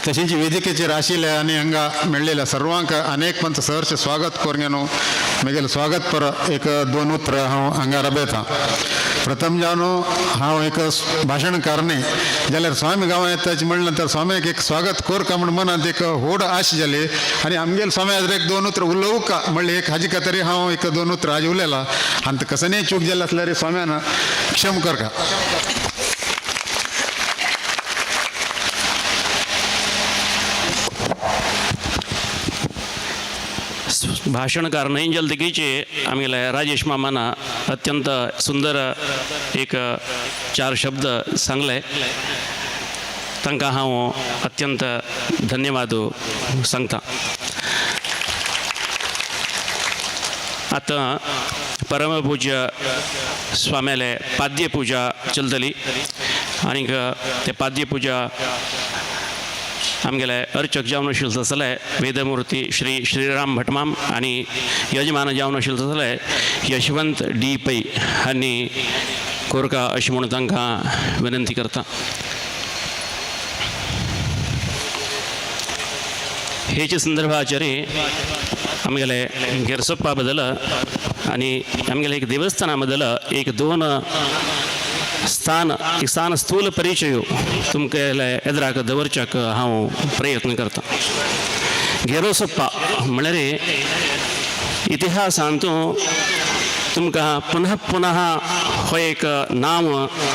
तशेंच वेदिकेचेर आशिल्ले आनी हांगा मेळ्ळेल्या सर्वांक अनेक पंच सहर्ष स्वागत करून न्हू म्हगेलें स्वागत पर एक दोन उतरां हांव हांगा रबयतां. प्रथम जावन हांव एक भाशणकार न्ही जाल्यार स्वामी गांवां येताच म्हणलें नंतर स्वाम्याक एक स्वागत करका म्हूण मनांत एक व्हड आश जाली आनी आमगेले स्वामी एक दोन उतरां उलोवका म्हणलें एक हाजे खातीर हांव एक दोन उतरां आज उलयलां. आनी कसनीय चूक जाली आसल्यार स्वाम्यान क्षम करका. भाषणकार नैंजल दिगीचे आमगेले राजेश मामान अत्यंत सुंदर एक चार शब्द सांगले, तांकां हांव अत्यंत धन्यवाद सांगता. आतां परमपूज्य स्वाम्याले पाद्य पुजा चलतली आनीक ते पाद्य पुजा आमगेले अर्चक जावन आशिल्ले तसले वेदमूर्ती श्री श्रीराम भटमाम आनी यजमान जावन आशिल्ले तसले यशवंत डी पै हांणी कोरका अशें म्हूण तांकां विनंती करता. हेचे संदर्भाचेर आमगेले गेरसप्पा बद्दल आनी आमगेले एक देवस्थाना बद्दल एक दोन स्थान एक स्थान स्थूल परिचय तुमगेले एदराक दवरच्याक हांव प्रयत्न करता. गेरोसप्पा म्हळ्यार इतिहासांत तुमकां पुनः पुनः हो एक नांव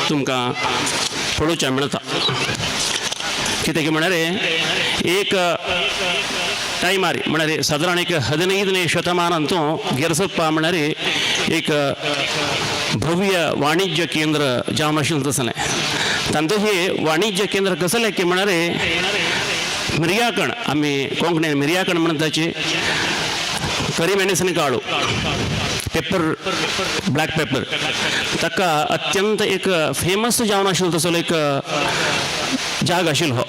तुमकां पळोवचें मेळटा. कित्याक म्हळ्यार एक टायमार म्हळ्यार सादारण एक 15ನೇ ಶತಮಾನಂತೂ ಗೆರಸಪ್ಪ म्हळ्यार एक भव्य वाणिज्य केंद्र जावन आशिल्लें तसलें. तांचो हे वाणिज्य केंद्र कसलें की म्हळ्यार मिरयाकण, आमी कोंकणीन मिरयाकण म्हणटाची करी मेणेसन काळू पेपर ब्लॅक पेपर ताका अत्यंत एक फेमस जावन आशिल्लो तसलो एक जाग आशिल्लो हो.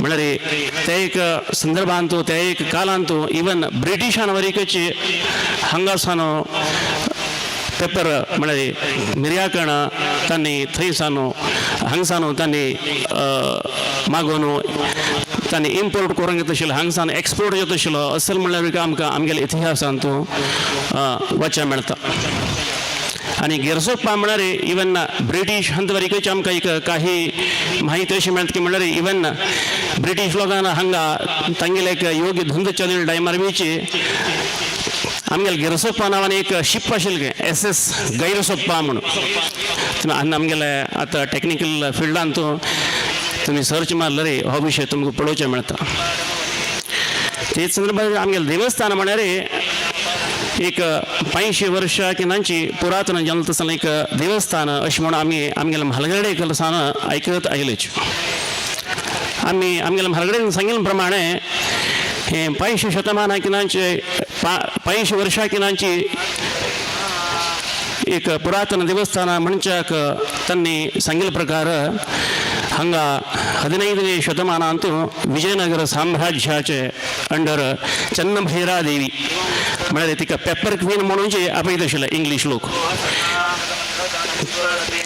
म्हळ्यार ते एक संदर्भांत ते एक कालांत इवन ब्रिटिशान वरीकच हांगासान पेपर म्हळ्यार मिरयाकण तांणी थंयसान हांगसान तांणी मागोवन तांणी इम्पोर्ट करूंक येता आशिल्लो, हांगसान एक्सपोर्ट जाता आशिल्लो. असल म्हणल्यार आमकां आमगेल्या इतिहासांत वाचूंक मेळटा. आनी गेरसोप्पा म्हळ्यार इवन ब्रिटीश हंतवरीकच आमकां एक काही माहिती अशी मेळटा की म्हळ्यार इवन ब्रिटीश लोकांना हांगा तांगेले एक योग्य धंदो चलयले टायमार बीच आमगेले गेरसोप्पा नांवान एक शिप आशिल्लें SS गैरसोप्पा म्हणून. आनी आमगेले आतां टॅक्निकल फिल्डांत तुमी सर्च मारले रे हो विशय तुमकां पळोवचें मेळटा. तेच संदर्भार आमगेलें देवस्थान म्हळ्यार एक 500 वर्षां किनांची पुरातन जावन तसलें एक देवस्थान अशें म्हणून आमी आमगेल्या म्हालगडे कडल्यान आयकत आयलेच. आमी आमगेल्या म्हालगडेन सांगिल्ले प्रमाणे हें 500 शतमानां किनांचे 500 वर्षां किनांची एक पुरातन देवस्थान म्हणच्याक तांणी सांगिल्ले प्रकार हांगा 15ನೇ ಶತಮಾನಾಂತು ವಿಜಯನಗರ साम्राज्याचे अंडर चन्नभैरा देवी म्हळ्यार तिका पेपर क्वीन म्हणून जे आपयत आशिल्ले इंग्लीश लोक.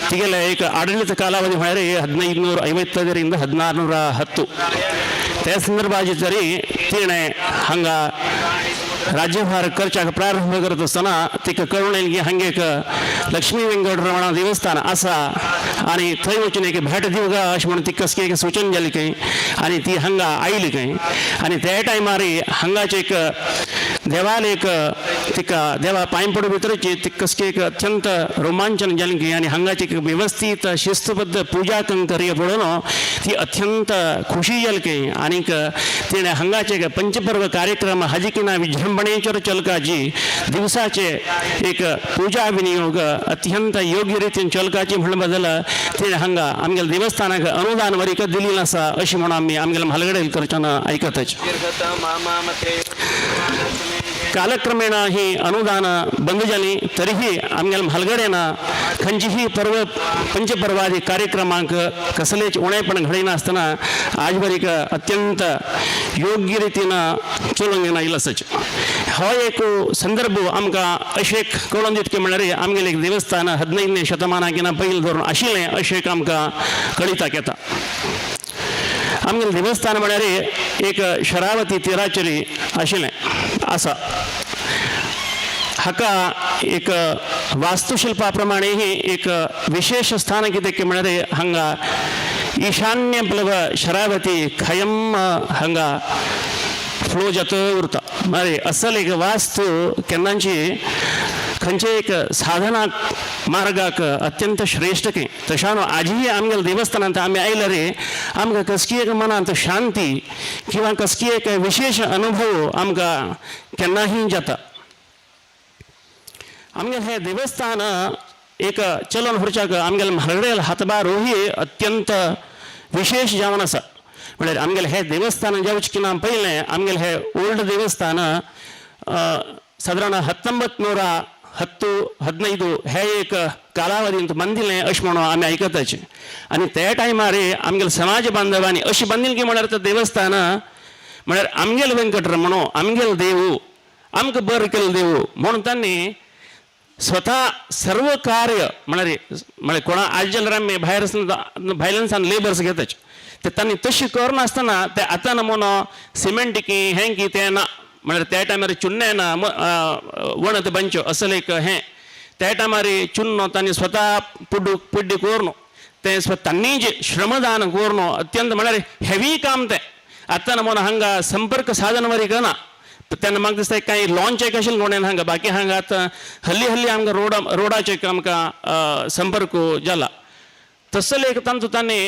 तिगेले एक ಆಡಳಿತ ಕಾಲಾವಧಿ म्हळ्यार 1555ರಿಂದ 1610. त्या संदर्भाचे तरी तिणें हांगा राज्यभार करच्याक प्रारंभ करत आसतना तिका कळून येयलें की हांगा एक लक्ष्मी वेंकटरमण देवस्थान आसा आनी थंय वचून एक भेट दिवंक अशें म्हणून तिका कसली एक सूचन जाली खंय आनी ती हांगा आयली खंय. आनी त्या टायमार हांगाचे एक देवाल एक तिका देवा पांय पडू भितरची ती कसकी एक अत्यंत रोमांचन जालें की आनी हांगाची एक वेवस्थीत शिस्तबद्ध पुजा करी पळोवन ती अत्यंत खुशी जाली की आनीक तिणें हांगाचे एक पंचपर्व कार्यक्रम हाजी की ना विजृंभणेचर चलकाची दिवसाचे एक पुजा विनियोग अत्यंत योग्य रितीन चलकाची म्हणून बदल तिणें हांगा आमगेल्या देवस्थानाक अनुदान वरीक दिलेलें आसा अशें म्हणून आमी आमगेल्या म्हालगडे करच्यान आयकताच. कालक्रमेण ही अनुदान बंद जाली तरीही आमगेल्या म्हालगड्यान खंयचीही पर्व पंचपर्वादी कार्यक्रमांक कसलेच उणेपण घडयनासतना आजवरीक अत्यंत योग्य रितीन चलोवंक येयलो आसाच. हो एक संदर्भ आमकां अशें एक कळोन दिता की म्हणल्यार आमगेलें एक देवस्थान 15ನೇ शतमानाकिना पयलीं धरून आशिल्लें अशें एक आमकां कळिताक येता. आमगेलें देवस्थान म्हळ्यार एक शरावती तिराचेर आशिल्लें आसा. हाका एक वास्तुशिल्पा प्रमाणेही एक विशेष स्थान कितें की म्हळ्यार हांगा ईशान्य प्लव शरावती खयम हांगा फ्लो जाता उरता. म्हळ्यार असल एक वास्तू केन्नाची खंयचे एक साधना मार्गाक अत्यंत श्रेश्ठ की तशानो आजही आमगेल्या देवस्थानांत आमी आयले रे आमकां कसकी एक मनांत शांती किंवा कसकी एक विशेष अनुभव आमकां केन्नाही जाता. आमगेलें हें देवस्थान एक चलन व्हरच्याक आमगेल्या म्हालगड्याल हातभार ही अत्यंत विशेष जावन आसा. म्हळ्यार आमगेलें हें देवस्थान जावचें की ना पयलें आमगेलें हें ओल्ड देवस्थान सादारण 1910 15 हे एक कालावधींत बांदिल्लें अशें म्हणून आमी आयकताचे. आनी त्या टायमार आमगेल्या समाज बांधवांनी अशें बांदिल्लें की म्हळ्यार तें देवस्थान म्हळ्यार आमगेलें वेंकटरमणो आमगेलें देवू आमकां बरें केल्लें देवू म्हणून तांणी स्वता सर्व कार्य म्हळ्यार म्हळ्यार कोणा आज जाल्यार आमी भायर भायल्यान लेबर्स घेताचे ते तांणी तशें करनासतना ते आतां नमुनो सिमेंट की हें की तें ना म्हळ्यार त्या टायमार चुन्नें ना वणत बांदच्यो असलें एक हें त्या टायमार चुन्नो तांणी स्वता पुड्डू पुड्डी करून तें तांणी जें श्रमदान करून अत्यंत म्हळ्यार हेवी काम तें. आतां नमुनो हांगा संपर्क साधन वरी ना तेन्ना म्हाका दिसता कांय लॉन्च एक आशिल्लें कोणें हांगा बाकी हांगा आतां हल्ली हल्ली आमकां रोडाचेर आमकां संपर्क जाला. तसले एक तांचो तांणी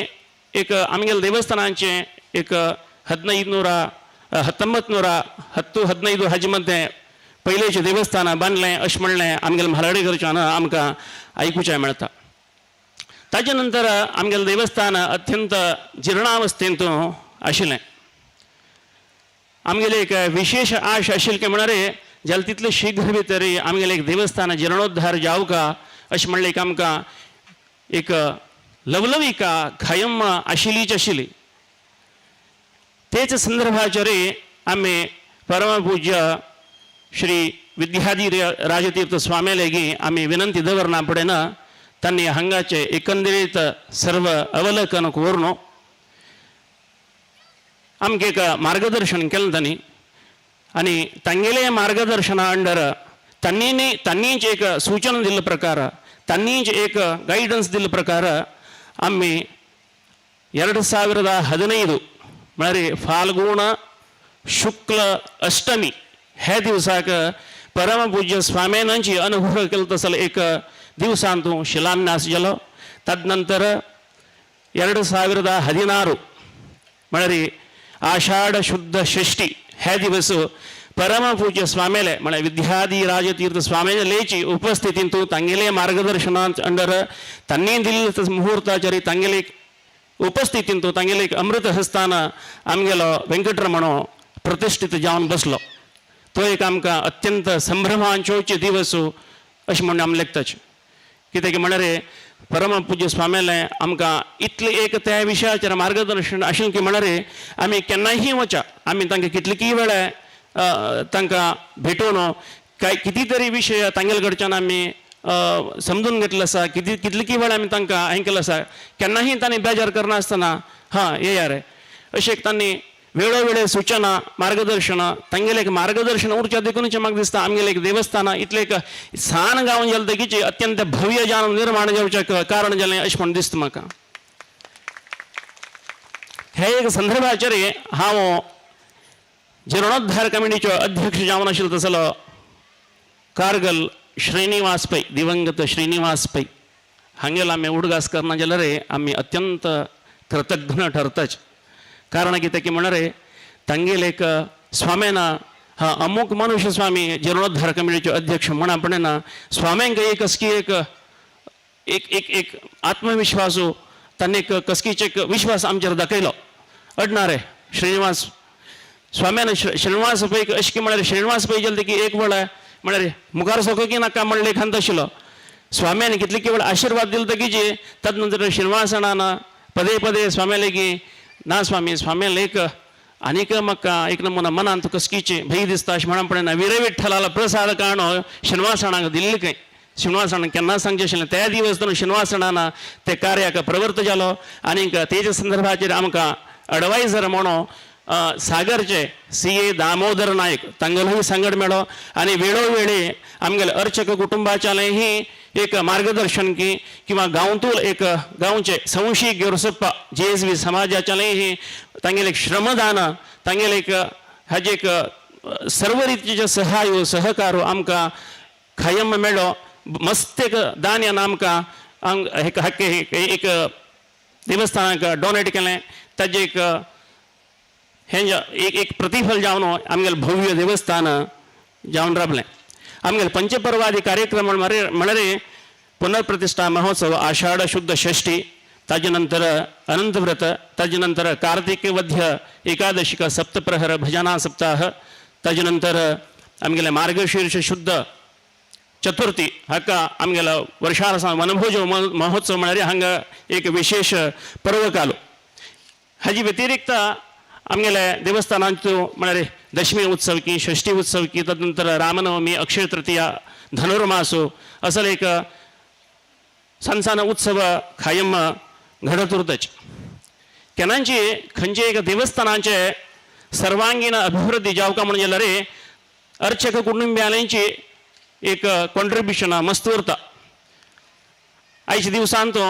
एक आमगेल्या देवस्थानाचें एक 1500 1910 15 हाजे मदें पयलेचें देवस्थान बांदलें अशें म्हणलें आमगेल्या म्हालगडे घरच्यान आमकां आयकुचें मेळटा. ताजे नंतर आमगेलें देवस्थान अत्यंत जिर्णावस्थेंत आशिल्लें. आमगेले एक विशेष आश आशिल्ली की म्हळ्यार जाल्यार तितले शीघ्र भितर आमगेलें एक देवस्थान जिर्णोद्धार जावका अशें म्हणलें एक आमकां एक लवलविका कायम आशिल्लीच आशिल्ली. तेच संदर्भाचेर आमी परमपूज्य श्री विद्याधी राजतीर्थ स्वामी लेगी आमी विनंती दवरना फुडें तांणी हांगाचें एकंदरीत सर्व अवलोकन करून आमकां एक मार्गदर्शन केलें तांणी आनी तांगेलें मार्गदर्शना अंडर तांणी तांणीच एक सूचना दिल्ले प्रकार तांणीच एक गायडन्स दिल्ले प्रकार आमी 2015 म्हळ्यार फाल्गुण शुक्ल अष्टमी ह्या दिवसाक परमपूज्य स्वाम्यानांची अनुग्रह केलो तसो एक दिवसांत शिलान्यास जालो. तदनंतर 2016 म्हळ्यार आषाढ शुद्ध षष्ठी ह्या दिवस परमपूज्य स्वामेले म्हळ्यार विद्याधी राजतीर्थ स्वामेलेची उपस्थितींत तांगेले मार्गदर्शनांत अंडर तांणी दिल्ले मुहूर्ताचेर तांगेले उपस्थितींत तांगेले एक अमृत हस्तान आमगेलो वेंकटरमणो प्रतिश्ठीत जावन बसलो. तो एक आमकां अत्यंत संभ्रमांचोचे दिवस अशें म्हणून आमी लेखताचे. कित्याक म्हळ्यार परमपूज्य स्वाम्यालें आमकां इतलें एक त्या विशयाचेर मार्गदर्शन आशिल्लें की म्हळ्यार आमी केन्नाय वचा आमी तांकां कितलेकीय वेळा तांकां भेटोवन काय किती तरी विशय तांगेले कडच्यान आमी समजून घेतलो आसा. कितलेकी वेळा आमी तांकां हें केलें आसा. केन्नाय तांणी बेजार करनासतना हां येया रे अशें तांणी वेळोवेळे सूचना मार्गदर्शन तांगेलें एक मार्गदर्शन उरचें देखूनच म्हाका दिसता आमगेलें एक देवस्थान इतलें एक सान गांव जालें तकीच अत्यंत भव्य जावन निर्माण जावचें कारण जालें अशें म्हण दिसता म्हाका. हे एक संदर्भाचेर हांव जीर्णोद्धार कमिटीचो अध्यक्ष जावन आशिल्लो तसलो कारगल श्रीनिवास पै, दिवंगत श्रीनिवास पै हांगेलो आमी उडगास करना जाल्यार आमी अत्यंत कृतज्ञ ठरताच. कारण कितें की म्हणल्यार तांगेले एक स्वाम्यान हा अमूक मनुष्य स्वामी जीर्णोद्धार कमिटीचो अध्यक्ष म्हणा पणेना स्वाम्यांक एक असकी एक एक एक एक आत्मविश्वासो तांणी एक कसकीचे एक विश्वास आमचेर दाखयलो. अडणार श्रीनिवास स्वाम्यान श्रीनिवास पै अशें की म्हळ्यार श्रीनिवास पै गेले की एक वेळ म्हळ्यार मुखार सको की नाका म्हणले खांत आशिल्लो. स्वाम्यान कितले केवळ आशिर्वाद दिलो तकीचे तदनंतर श्रीनिवासणान पदे पदे स्वाम्याले की ना स्वामी स्वाम्याले एक आनीक म्हाका एक नमुना मनांत कसकीचे भंय दिसता अशें म्हणा पळयना वीरविठ्ठलाला प्रसाद काणो श्रीनिवासणाक दिल्ली खंय. श्रीनिवासणाक केन्ना सांगचें आशिल्लें त्या दिवस धरून श्रीनिवासणान ते कार्याक प्रवर्त जालो. आनीक तेच्या संदर्भाचेर आमकां अडवायझर म्हणून सागरचे सी ए दामोदर नायक तांगेलोय सांगड मेळो आनी वेळोवेळी आमगेले अर्चक कुटुंबाच्यालेंही एक मार्गदर्शन की किंवा गांवतूल एक गांवचे संशी गेरसप्पा जे एस बी समाजाच्यालेंही तांगेले एक श्रमदान तांगेले एक हाजे एक सर्व रितीचे सहाय सहकार आमकां कायम मेळ्ळो. मस्त एक दान आमकां एक देवस्थानाक डोनेट केलें. ताजें एक हें एक एक प्रतिफल जावन आमगेलें भव्य देवस्थान जावन रावलें. आमगेले पंचपर्वादी कार्यक्रम म्हळ्यार पुनर्प्रतिष्ठा महोत्सव आषाढ शुद्ध षष्ठी, ताजे नंतर अनंतव्रत, ताजे नंतर कार्तिक वध्य एकादशिक सप्तप्रहर भजना सप्ताह, ताजे नंतर आमगेले मार्गशीर्ष शुद्ध चतुर्थी हाका आमगेलो वर्षारसा वनभोज महोत्सव म्हळ्यार हांगा एक विशेष पर्व कालो. हाजी व्यतिरिक्त आमगेले देवस्थानांचो म्हळ्यार दशमी उत्सव की षष्ठी उत्सव की तदनंतर रामनवमी अक्षय तृतीया धनुर्मासो असो एक सान सान उत्सव कायम घडत उरताच. केन्नाची खंयचे एक देवस्थानाचे सर्वांगीण अभिवृद्धी जावका म्हणून जाल्यार अर्चक कुटुंबियांची एक कॉन्ट्रिब्युशन मस्त उरता. आयच्या दिवसांत तो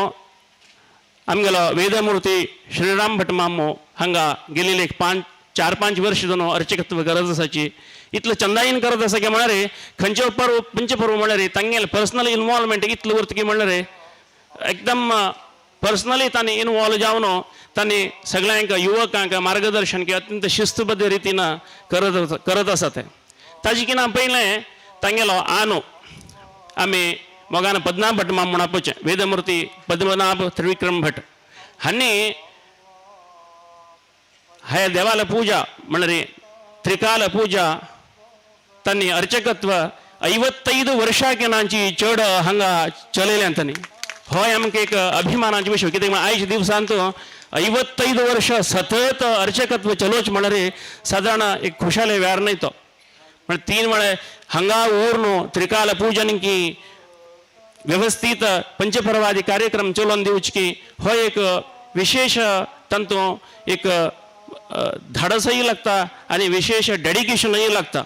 आमगेलो वेदमूर्ती श्रीराम भट मामो हांगा गेलेले एक 4-5 वर्ष जावन अर्चकत्व गरज आसाची इतलो चंदायीन करत आसा की म्हळ्यार खंयचे पर्व पंचपर्व म्हळ्यार तांगेले पर्सनल इनवॉल्वमेंट इतलो उरता की म्हळ्यार एकदम पर्सनली तांणी इनवॉल्व जावन तांणी सगळ्यांक युवकांक मार्गदर्शन की अत्यंत शिस्तबद्ध रितीन करत आसा. ते ताजे कितें पयलें तांगेलो आनो आमी मोगान पद्मनाभ भट माम म्हूण आपोवचें वेदमूर्ती पद्मनाभ त्रिविक्रम भट हांणी हे देवाला पूजा म्हळ्यार त्रिकाल पूजा तांणी अर्चकत्व 55 वर्षां चड हांगा चलयलें तांणी. होय आमकां एक अभिमानाची विशय कित्याक आयच्या दिवसांत 55 वर्ष सतत अर्चकत्व चलोवचें म्हळ्यार सादारण एक खुशाले वेळ न्हय तो. म्हळ्यार 3 वेळे हांगा उरून त्रिकाल पूजन की व्यवस्थीत पंचपर्वादी कार्यक्रम चलोवन दिवचे की हो एक विशेष तांतूं एक धाडसय लागता आनी विशेष डेडिकेशनय लागता.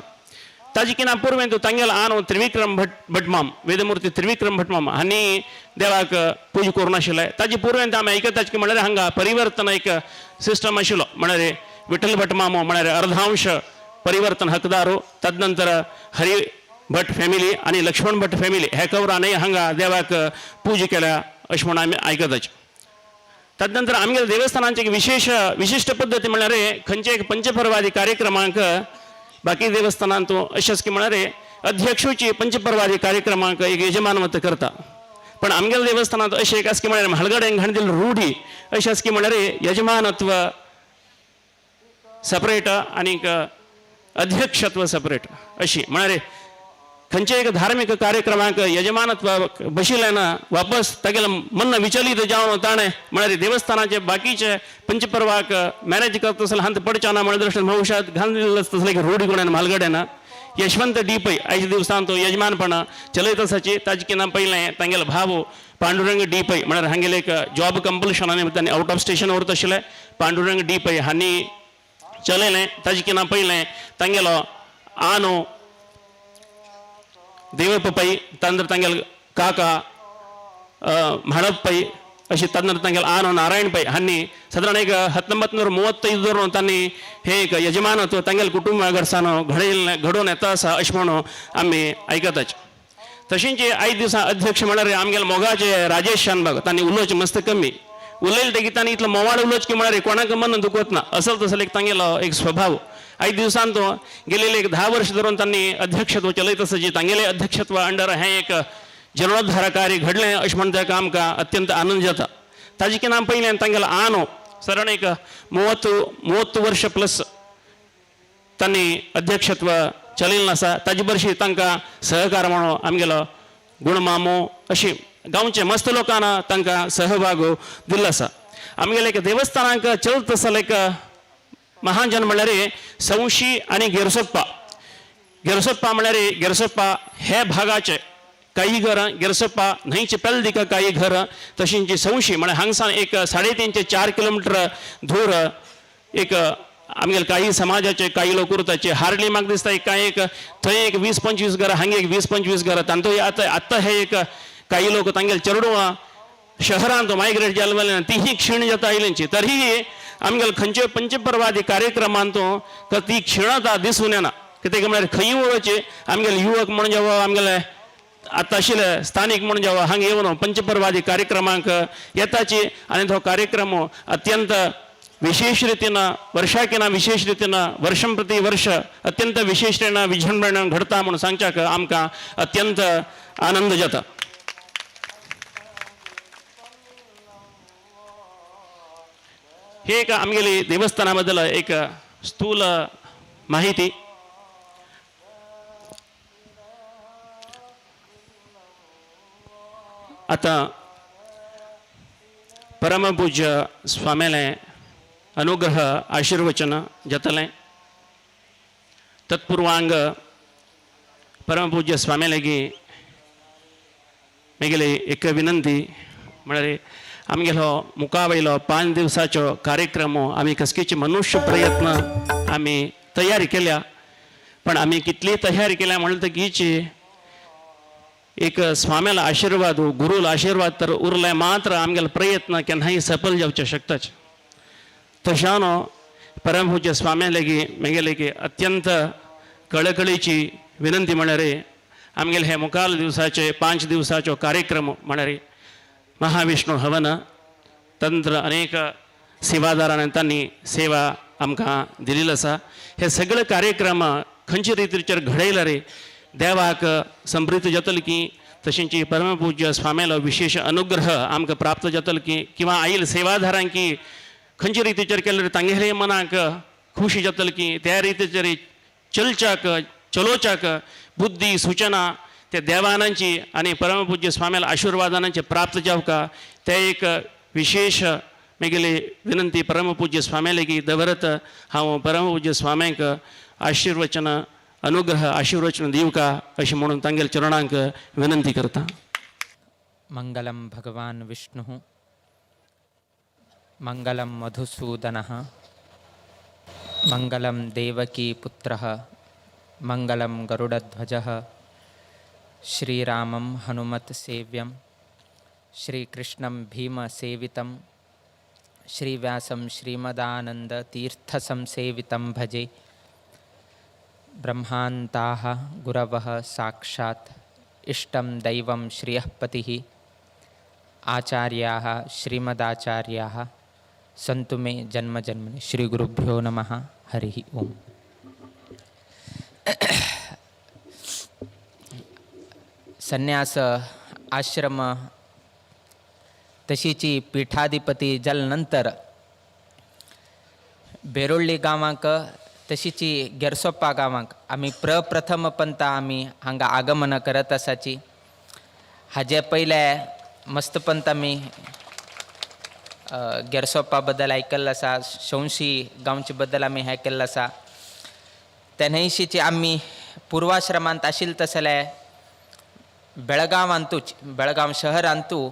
ताजे कितें पुर्वें तूं तांगेलो आनो त्रिविक्रम भट भटमाम वेदमूर्ती त्रिविक्रम भटमाम हांणी देवाक पूजा करून आशिल्ले. ताजे पुर्वें आमी आयकताच की म्हळ्यार हांगा परिवर्तन एक सिस्टम आशिल्लो म्हळ्यार विठ्ठल भटमामो म्हळ्यार अर्धांश परिवर्तन हकदारो, तदनंतर हरी भट फॅमिली आनी लक्ष्मण भट फॅमिली हे कवरानय हांगा देवाक पूजा केल्या अशें म्हूण आमी आयकताच. तदनंतर आमगेले देवस्थानांचे एक विशेष विशिश्ट पद्दती म्हळ्यार खंयचे एक पंचपर्वादी कार्यक्रमांक बाकी देवस्थानांत अशेंच की म्हळ्यार अध्यक्षूची पंचपर्वादी कार्यक्रमांक एक यजमानमत करता. पण आमगेले देवस्थानांत अशें एक आसा की म्हळ्यार म्हालगड्यांक घाण दिल्ली रूढी अशें आसा की म्हळ्यार यजमानत्व सेपरेट आनीक अध्यक्षत्व सेपरेट अशी म्हळ्यार खंयचे एक धार्मीक कार्यक्रमाक यजमानत्व बशिल्लें ना वापस तागेलें मन विचलित जावन ताणें म्हळ्यार देवस्थानाचे बाकीचे पंचपर्वाक मॅनेज करता आसतना हांत पडचे ना म्हळ्यार दृश्टीन भविश्यात घालून दिल्लो आसता तसलें एक रूढी कोणें म्हालगड्यान यशवंत डी पै आयच्या दिवसान तो यजमानपण चलयत आसाची. ताजे कितें पयलें तांगेलो भाव पांडुरंग डी पै म्हळ्यार हांगेले एक जॉब कंपल्शना निमित्तान आवट ऑफ स्टेशन उरता आशिल्लें. पांडुरंग डी पै हांणी चलयलें. ताजे कितें पयलें तांगेलो आनो देवप्प पै, तांदर तांगेलो काका म्हाळप पै अशी तन्ना तांगेले आनो नारायण पै हांणी सादारण एक 1935 तांणी हे एक यजमानत्व तांगेले कुटुंबा घरसानो घडयल्लें घडोवन येता आसा अशें म्हणून आमी आयकताच. तशेंच आयज दिसा अध्यक्ष म्हळ्यार आमगेले मोगाचे राजेश शानबाग तांणी उलोवचें मस्त कमी उलयलें तगी तांणी इतलो मोवाळ उलोवचें की म्हळ्यार कोणाक मन दुखत ना असल तसलो एक तांगेलो एक स्वभाव. आयज दिवसान तो गेलेले एक 10 वर्ष धरून तांणी अध्यक्षत्व चलयत आसा जी तांगेले अध्यक्षत्व अंडर हें एक जीर्णोद्धार कार्य घडलें अशें म्हण ताका आमकां अत्यंत आनंद जाता. ताजे की नाम पयलें तांगेलो आनो सादारण एक 30 वर्ष प्लस तांणी अध्यक्षत्व चलयल्लें आसा. ताजे बरशी तांकां सहकार म्हणून आमगेलो गुणमामो अशी गांवचे मस्त लोकांना तांकां सहभाग दिल्लो आसा. आमगेले एक देवस्थानाक चलत आसले एक महाजन म्हणल्यार संशी आनी गेरसप्पा. गेरसप्पा म्हणल्यार गेरसप्पा हे भागाचे काही घरां गेरसप्पा न्हंयचे पेल दिका काही घरां तशींची संशी म्हळ्यार हांगसान एक 3.5 ते 4 किलोमिटर दूर एक आमगेले काही समाजाचे काही लोक उरताचे. हार्डली म्हाका दिसता एक कांय एक थंय एक 20-25 घरां हांगे एक 20-25 घरां तांतूय आतां आत्तां हे एक काही लोक तांगेले चेडवां शहरांत मायग्रेट जाल्ले तीही क्षीण जाता आयल्यांची. तरीय आमगेले खंयचे पंचपर्वादी कार्यक्रमांत तर ती क्षीणता दिसून येना. कित्याक म्हळ्यार खंय वचचे आमगेले युवक म्हणून जेवा आमगेले आतां आशिल्ले स्थानीक म्हणून जेवा हांगा येवन पंचपर्वादी कार्यक्रमांक येताची आनी तो कार्यक्रम अत्यंत विशेष रितीन वर्षाकिना विशेष रितीन वर्षं प्रति वर्ष अत्यंत विशेष रितीन विजृंभण घडता म्हणून सांगच्याक आमकां अत्यंत आनंद जाता. हे एक आमगेली देवस्थाना बद्दल एक स्थूल माहिती. आतां परमपूज्य स्वाम्यालें अनुग्रह आशीर्वचन जातलें. तत्पूर्वांग परमपूज्य स्वाम्या लागीं म्हगेली एक विनंती म्हळ्यार आमगेलो मुखा वयलो 5 दिवसाचो कार्यक्रम आमी कसकीचे मनुष्य प्रयत्न आमी तयारी केल्या, पण आमी कितली तयारी केल्या म्हणटकीच एक स्वाम्याला आशीर्वाद गुरुला आशीर्वाद तर उरले मात्र आमगेलो प्रयत्न केन्नाय सफल जावचे शकताच. तशानो परमपूज्य स्वाम्या लागीं म्हगेले की अत्यंत कळकळीची विनंती म्हळ्यार आमगेले हे मुखाल दिवसाचे 5 दिवसाचो कार्यक्रम म्हळ्यार महाविष्णू हवन तंत्र अनेक सेवादारांनी तांणी सेवा आमकां दिलेली आसा. हे सगळे कार्यक्रम खंयचे रितीचेर घडयले रे देवाक समृद्ध जातले की तशेंच परमपूज्य स्वाम्यालो विशेष अनुग्रह आमकां प्राप्त जातलो की किंवा आयल सेवादारांकी खंयचे रितीचेर केल्यार तांगेले मनाक खुशी जातली की त्या रितीचेर चलच्याक चलोवच्याक बुद्धी सूचना ते देवानांची आनी परमपूज्य स्वाम्याला आशीर्वादानांचे प्राप्त जावका ते एक विशेष म्हगेली विनंती परमपूज्य स्वाम्या लागीं दवरत हांव परमपूज्य स्वाम्यांक आशीर्वचन अनुग्रह आशीर्वचन दिवका अशें म्हणून तांगेल्या चरणांक विनंती करता. मंगलम भगवान विष्णुः मंगलम मधुसूदनः मंगलम देवकी पुत्रः मंगलम गरुडध्वजः श्रीरामं हनुमत् सेव्यं श्रीकृष्णं भीमसेवितं श्रीव्यासं श्रीमदानन्दतीर्थसंसेवितं भजे. ब्रह्मान्ताः गुरवः साक्षात् इष्टं दैवं श्रियः पतिः आचार्याः श्रीमदाचार्याः सन्तु मे जन्म जन्मनि. श्रीगुरुभ्यो नमः. हरिः ओम्. संन्यास आश्रम तशीची पीठाधिपती जाले नंतर बेरोळ्ळी गांवाक तशीची गेरसोप्पा गांवाक आमी प्रप्रथम पंता आमी हांगा आगमन करत आसाची. हाजे पयले मस्त पंत आमी गेरसोप्पा बद्दल आयकल्लें आसा, शंशी गांवचे बद्दल आमी हें केल्लें आसा. तेन्हयशीची आमी पुर्वाश्रमांत आशिल्ले तसले बेळगांवांतूच बेळगांव शहरांतू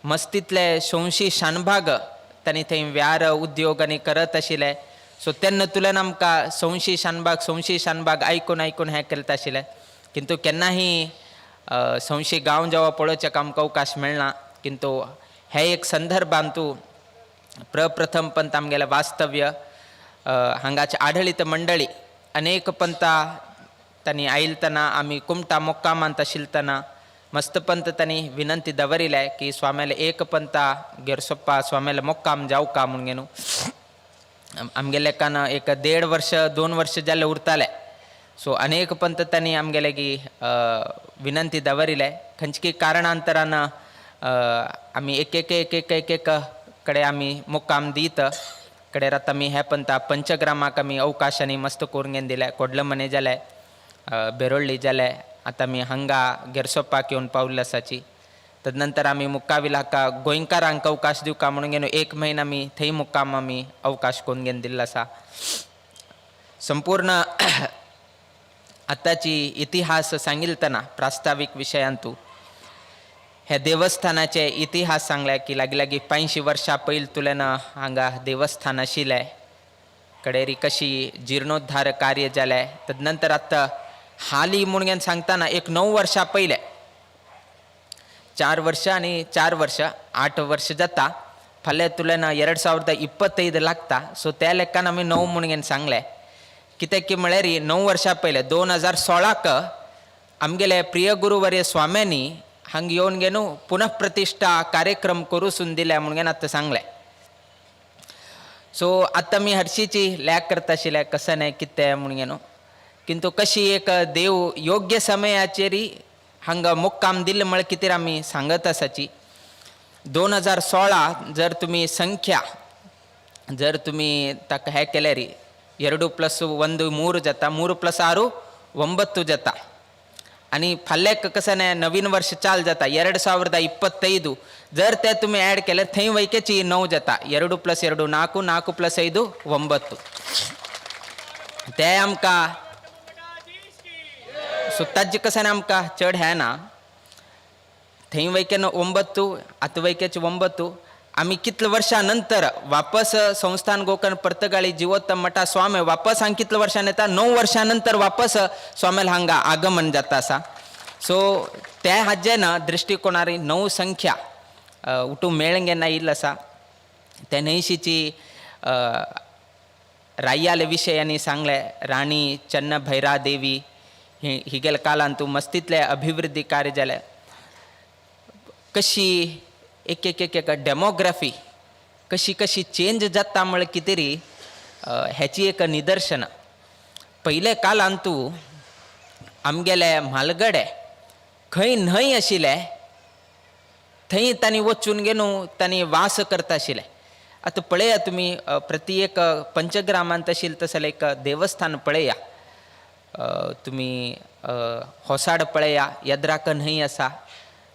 मस्तींतले शंशी शानभाग तांणी थंय व्यार उद्योग आनी करत आशिल्ले. सो तेन्ना तुल्यान आमकां संशी शानबाग संशी शानबाग आयकून आयकून हें करता आशिल्लें. किंतु केन्नाही संशी गांव जेवा पळोवच्याक आमकां अवकाश मेळना, किंतु हे एक संदर्भांतू प्रप्रथम पंत आमगेलें वास्तव्य हांगाचे आढळीत मंडळी अनेक पंता तांणी आयलतना आमी कुमटा मुक्कामांत आशिल्लतना मस्त पंत तांणी विनंती दवरिले की स्वाम्याले एक पंता गेरसोप्पा स्वाम्याले मुक्काम जावका म्हणून न्हू. आमगेले लेकान एक 1.5 वर्ष 2 वर्ष जाल्ले उरताले. सो अनेक पंत तांणी आमगेले की विनंती दवरिले. खंयची कारणांतरान आमी एक एक एक एक एक एक कडे आमी मुक्काम दीत कडे आतां आमी हे पंता पंचग्रामाक आमी अवकाशांनी मस्त करून घेवन दिले. कोडलमने जाले, बेरोळ्ळी जाले, आतां आमी हांगा गेरसोप्पाक येवन पावल्ले आसाची. तदनंतर आमी मुक्काविलाका गोंयकारांक अवकाश दिवका म्हणून घेवन 1 म्हयनो आमी थंय मुक्काम आमी अवकाश करून घेवन दिल्लो आसा. संपूर्ण आतांची इतिहास सांगिलतना प्रास्तावीक विशयांतू हे देवस्थानाचे इतिहास सांगले की लागीं लागीं 85 वर्सां पयलीं तुल्यान हांगा देवस्थान आशिल्लें. कडेरी कशी जिर्णोद्धार कार्य जालें. तदनंतर आतां हाली म्हणून सांगतना एक 9 वर्सां पयलें, 4 वर्ष आनी 4 वर्ष 8 वर्ष जाता. फाल्यां तुल्यान 2025 लागता. सो त्या लेखान आमी 9 म्हणून सांगलें. कित्याक की म्हळ्यार 9 वर्सां पयलें 2016 आमगेले प्रिय गुरुवर्य स्वाम्यांनी हांग येवन घेवन पुनः प्रतिश्ठा कार्यक्रम करूसून दिल्या म्हणून आतां सांगलें. सो आतां आमी हरशीची लॅक करता आशिल्ले कसं न्हय कितें म्हणून न्हू, किंतु कशी एक देव योग्य समयाचेर हांगा मुक्काम दिल्लें म्हळ्यार कितें आमी सांगत आसाची. 2016 जर तुमी संख्या जर तुमी ताका हें केल्यार 2 + 1 3 जाता, 3 + 6 9 जाता. आनी फाल्यां कसं न्हय नवीन वर्ष चाल जाता 2025 जर ते तुमी ॲड केल्यार थंय वैकेची 9 जाता. 2 + 2 4, 4 + 5 9. ते आमकां सो ताजे कसं न्हय आमकां चड हें ना. थंय वैकेन 9, आतां वैकेचे 9. आमी कितले वर्सां नंतर वापस संस्थान गोकर्ण पर्तगाळी जिवोत्तम मठा स्वामी वापस हांगा कितले वर्सां येता, 9 वर्सां नंतर वापस स्वामील हांगा आगमन जाता आसा. सो त्या हाजें ना दृश्टिकोणार 9 संख्या उठू मेळंगे ना येयल्लो आसा. त्या न्हंयशीची राय्याले विशयांनी सांगलें. राणी चन्न भैरा देवी हिगेल कालांतू मस्तीतले अभिवृद्धी कार्य जालें. कशी एक एक एक एक डेमोग्राफी कशी कशी चेंज जाता म्हळ्यार कितें री हेची एक निदर्शन. पयले कालांतू आमगेले म्हालगडे खंय न्हंय आशिल्ले थंय तांणी वचून घेवन तांणी वास करता आशिल्ले. आतां पळया तुमी प्रति एक पंचग्रामांत आशिल्लें तशें एक देवस्थान पळया. तुमी होसाड पळया, यद्राक न्हंय आसा.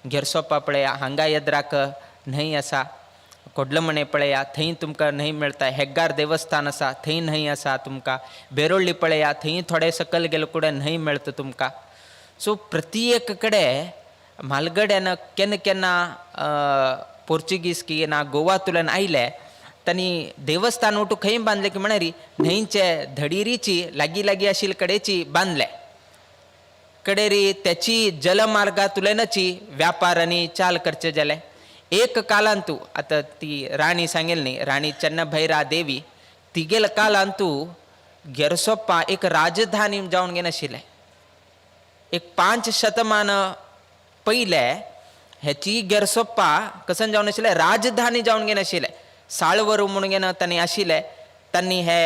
घेरसोपा पळया, हांगा यद्राक न्हंय आसा. कोडलमणे पळया, थंय तुमकां न्हंय मेळटा. हेग्गार देवस्थान आसा, थंय न्हंय आसा तुमकां. बेरोळ्ळी पळया, थंय थोडे सकयल गेले कडेन न्हंय मेळटा तुमकां. सो प्रति एक कडेन म्हालगड्यान केन्ना केन्ना पोर्चुगीज की ना गोवातुल्यान आयले तांणी देवस्थान ओटू खंय बांदलें की म्हळ्यार न्हंयचे धडिरीची लागीं लागीं आशिल्ले कडेची बांदलें. कडेरी त्याची जलमार्गातुल्यानची व्यापार आनी चाल करचें जालें. एक कालांतू आतां ती राणी सांगेल न्ही, राणी चन्नभैरा देवी तिगेल कालांतू गेरसोप्पा एक राजधानी जावन घेनाशिल्लें. एक 5 शतमान पयले हेची गेरसोप्पा कसन जावन आशिल्लें, राजधानी जावन घेनाशिल्लें. साळवरू म्हणून घेवन तांणी आशिल्लें. तांणी हे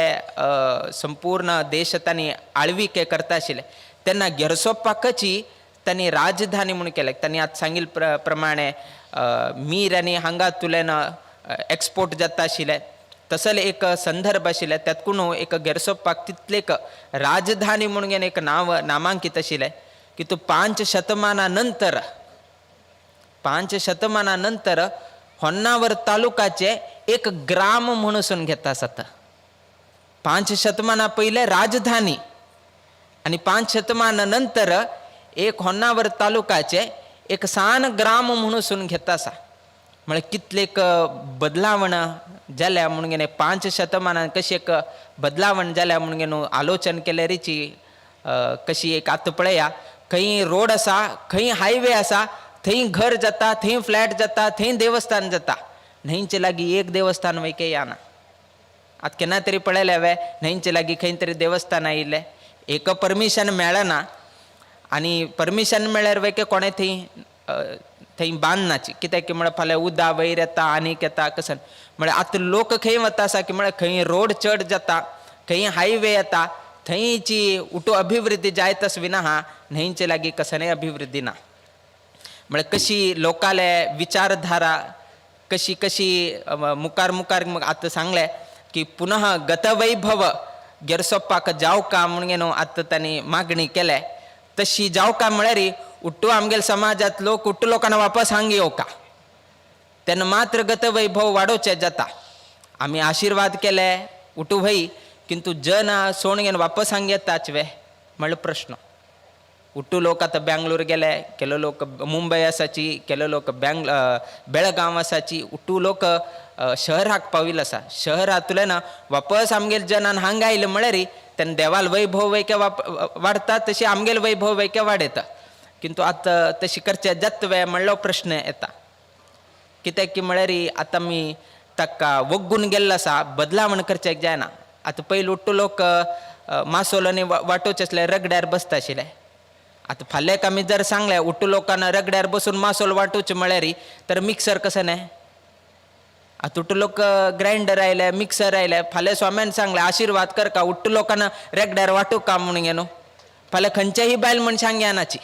संपूर्ण देश तांणी आळविके करता आशिल्ले. तेन्ना गेरसोप्पाकची तांणी राजधानी म्हणून केलें. तांणी आतां सांगिल्ले प्रमाणे मीर आनी हांगा तुल्यान एक्सपोर्ट जाता आशिल्लें. तसले एक संदर्भ आशिल्ले. त्यातकून एक गेरसोप्पाक तितले एक राजधानी म्हणून घेवन एक नांव नामांकीत आशिल्लें की तूं 5 शतमाना नंतर 5 शतमाना नंतर होन्नावर तालुकाचे एक ग्राम म्हणून घेता आसात. 5 शतमाना पयले राजधानी आनी 5 शतमाना नंतर एक होन्नावर तालुकाचे एक सान ग्राम म्हणून घेता आसा. म्हळ्यार कितले एक बदलावण जाल्या म्हणून घेवन 5 शतमानान कशी एक बदलावण जाल्या म्हणून घेवन आलोचन केल्यारीची कशी एक आतां पळया खंय रोड आसा, खंय हायवे आसा, थंय घर जाता, थंय फ्लॅट जाता, थंय देवस्थान जाता. न्हंयचे लागीं एक देवस्थान वयके या ना. आतां केन्ना तरी पळयलें हांवें न्हंयचे लागीं खंय तरी देवस्थान आयिल्लें, एक परमिशन मेळना आनी परमिशन मेळ्ळ्यार वयके कोणें थंय थंय बांदनाची, कित्याक की म्हळ्यार फाल्यां उदक वयर येता आनीक येता कसन. म्हळ्यार आतां लोक खंय वता आसा की म्हळ्यार खंय रोड चड जाता, खंय हायवे येता, थंयची उटो अभिवृद्धी जायत आसवी ना. हा न्हंयचे लागीं कसनय अभिवृद्धी ना. म्हळ्यार कशी लोकाले विचारधारा कशी कशी मुखार मुखार. आतां सांगलें की पुनः गतवैभव गेरसोप्पाक जावका म्हणून न्हू आतां तांणी मागणी केल्या. तशी जावका म्हळ्यार उट्टू आमगेले समाजांत लोक उट्टू लोकांना वापस हांग येवका, तेन्ना मात्र गतवैभव वाडोवचें जाता. आमी आशिर्वाद केले उठू भाई, किंतु जन सोण घेवन वापस हांग येताच वे म्हणलो प्रश्न. उट्टू लोक आतां बँगलोर गेले, केलो लोक मुंबय आसाची, केलो लोक बेळगांव आसाची, उट्टू लोक शहराक पाविल्लो आसा. शहरांतल्यान वापस आमगेले जनान हांगा आयले म्हळ्यार तेन्ना देवाल वैभव वैके वाडटा, तशी आमगेले वैभव वैके वाडयता. किंतु आतां तशी करचें जाता वे म्हणलो प्रश्न येता. कित्याक की म्हळ्यार आतां आमी ताका वग्गून गेल्लो आसा, बदलावण करचें जायना. आतां पयलीं उट्टू लोक मासोल आनी वांटोवचे आसले, रगड्यार बसता आशिल्ले. आतां फाल्यां आमी जर सांगलें उट्टू लोकांना रगड्यार बसून मासोल वांटोवचें म्हळ्यार तर मिक्सर कसो न्ही. आतां उट्टू लोक ग्रायंडर आयले, मिक्सर आयले. फाल्यां स्वाम्यान सांगलें आशिर्वाद करका उट्टू लोकांना रगड्यार वांटूका म्हणून न्हू, फाल्यां खंयच्याय बायल मनशांक येनाची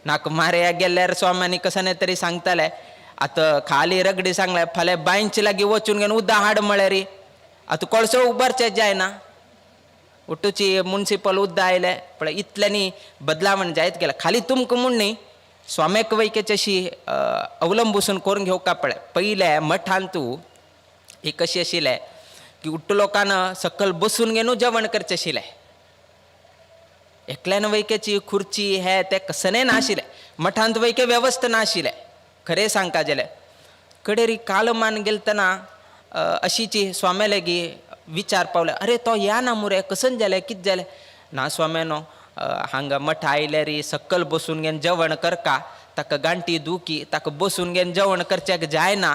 नाका मारया गेल्यार स्वाम्यांनी कसं न्ही तरी सांगताले. आतां खाली रगडी सांगलें, फाल्यां बांयचे लागीं वचून घेवन उदक हाड म्हळ्यार आतां कोळसो उबारचें जायना. उट्टूची मुन्सिपल उदक आयलें. पळय इतल्यांनी बदलावण जायत गेलें. खाली तुमकां म्हूण न्ही, स्वाम्याक वैकेची अशी अवलंबूसून करून घेवका. पळय पयलें मठांतू एक कशी आशिल्लें की उट्टू लोकान सकयल बसून घेवन जेवण करचें आशिल्लें. एकल्यान वैकेची खुर्ची हे ते कसनें नाशिल्लें. मठांत वैके वेवस्था नाशिल्लें खरें सांगता जाल्यार. कडेरी कालमान गेलतना अशीची स्वाम्या लागीं विचार पावले, अरे तो या ना मुरे, कसन जालें, कितें जालें ना स्वाम्यानो, हांगा मठ आयल्यार सकयल बसून घेवन जेवण करका, ताका गांठी दुखी, ताका बसून घेवन जेवण करच्याक जायना,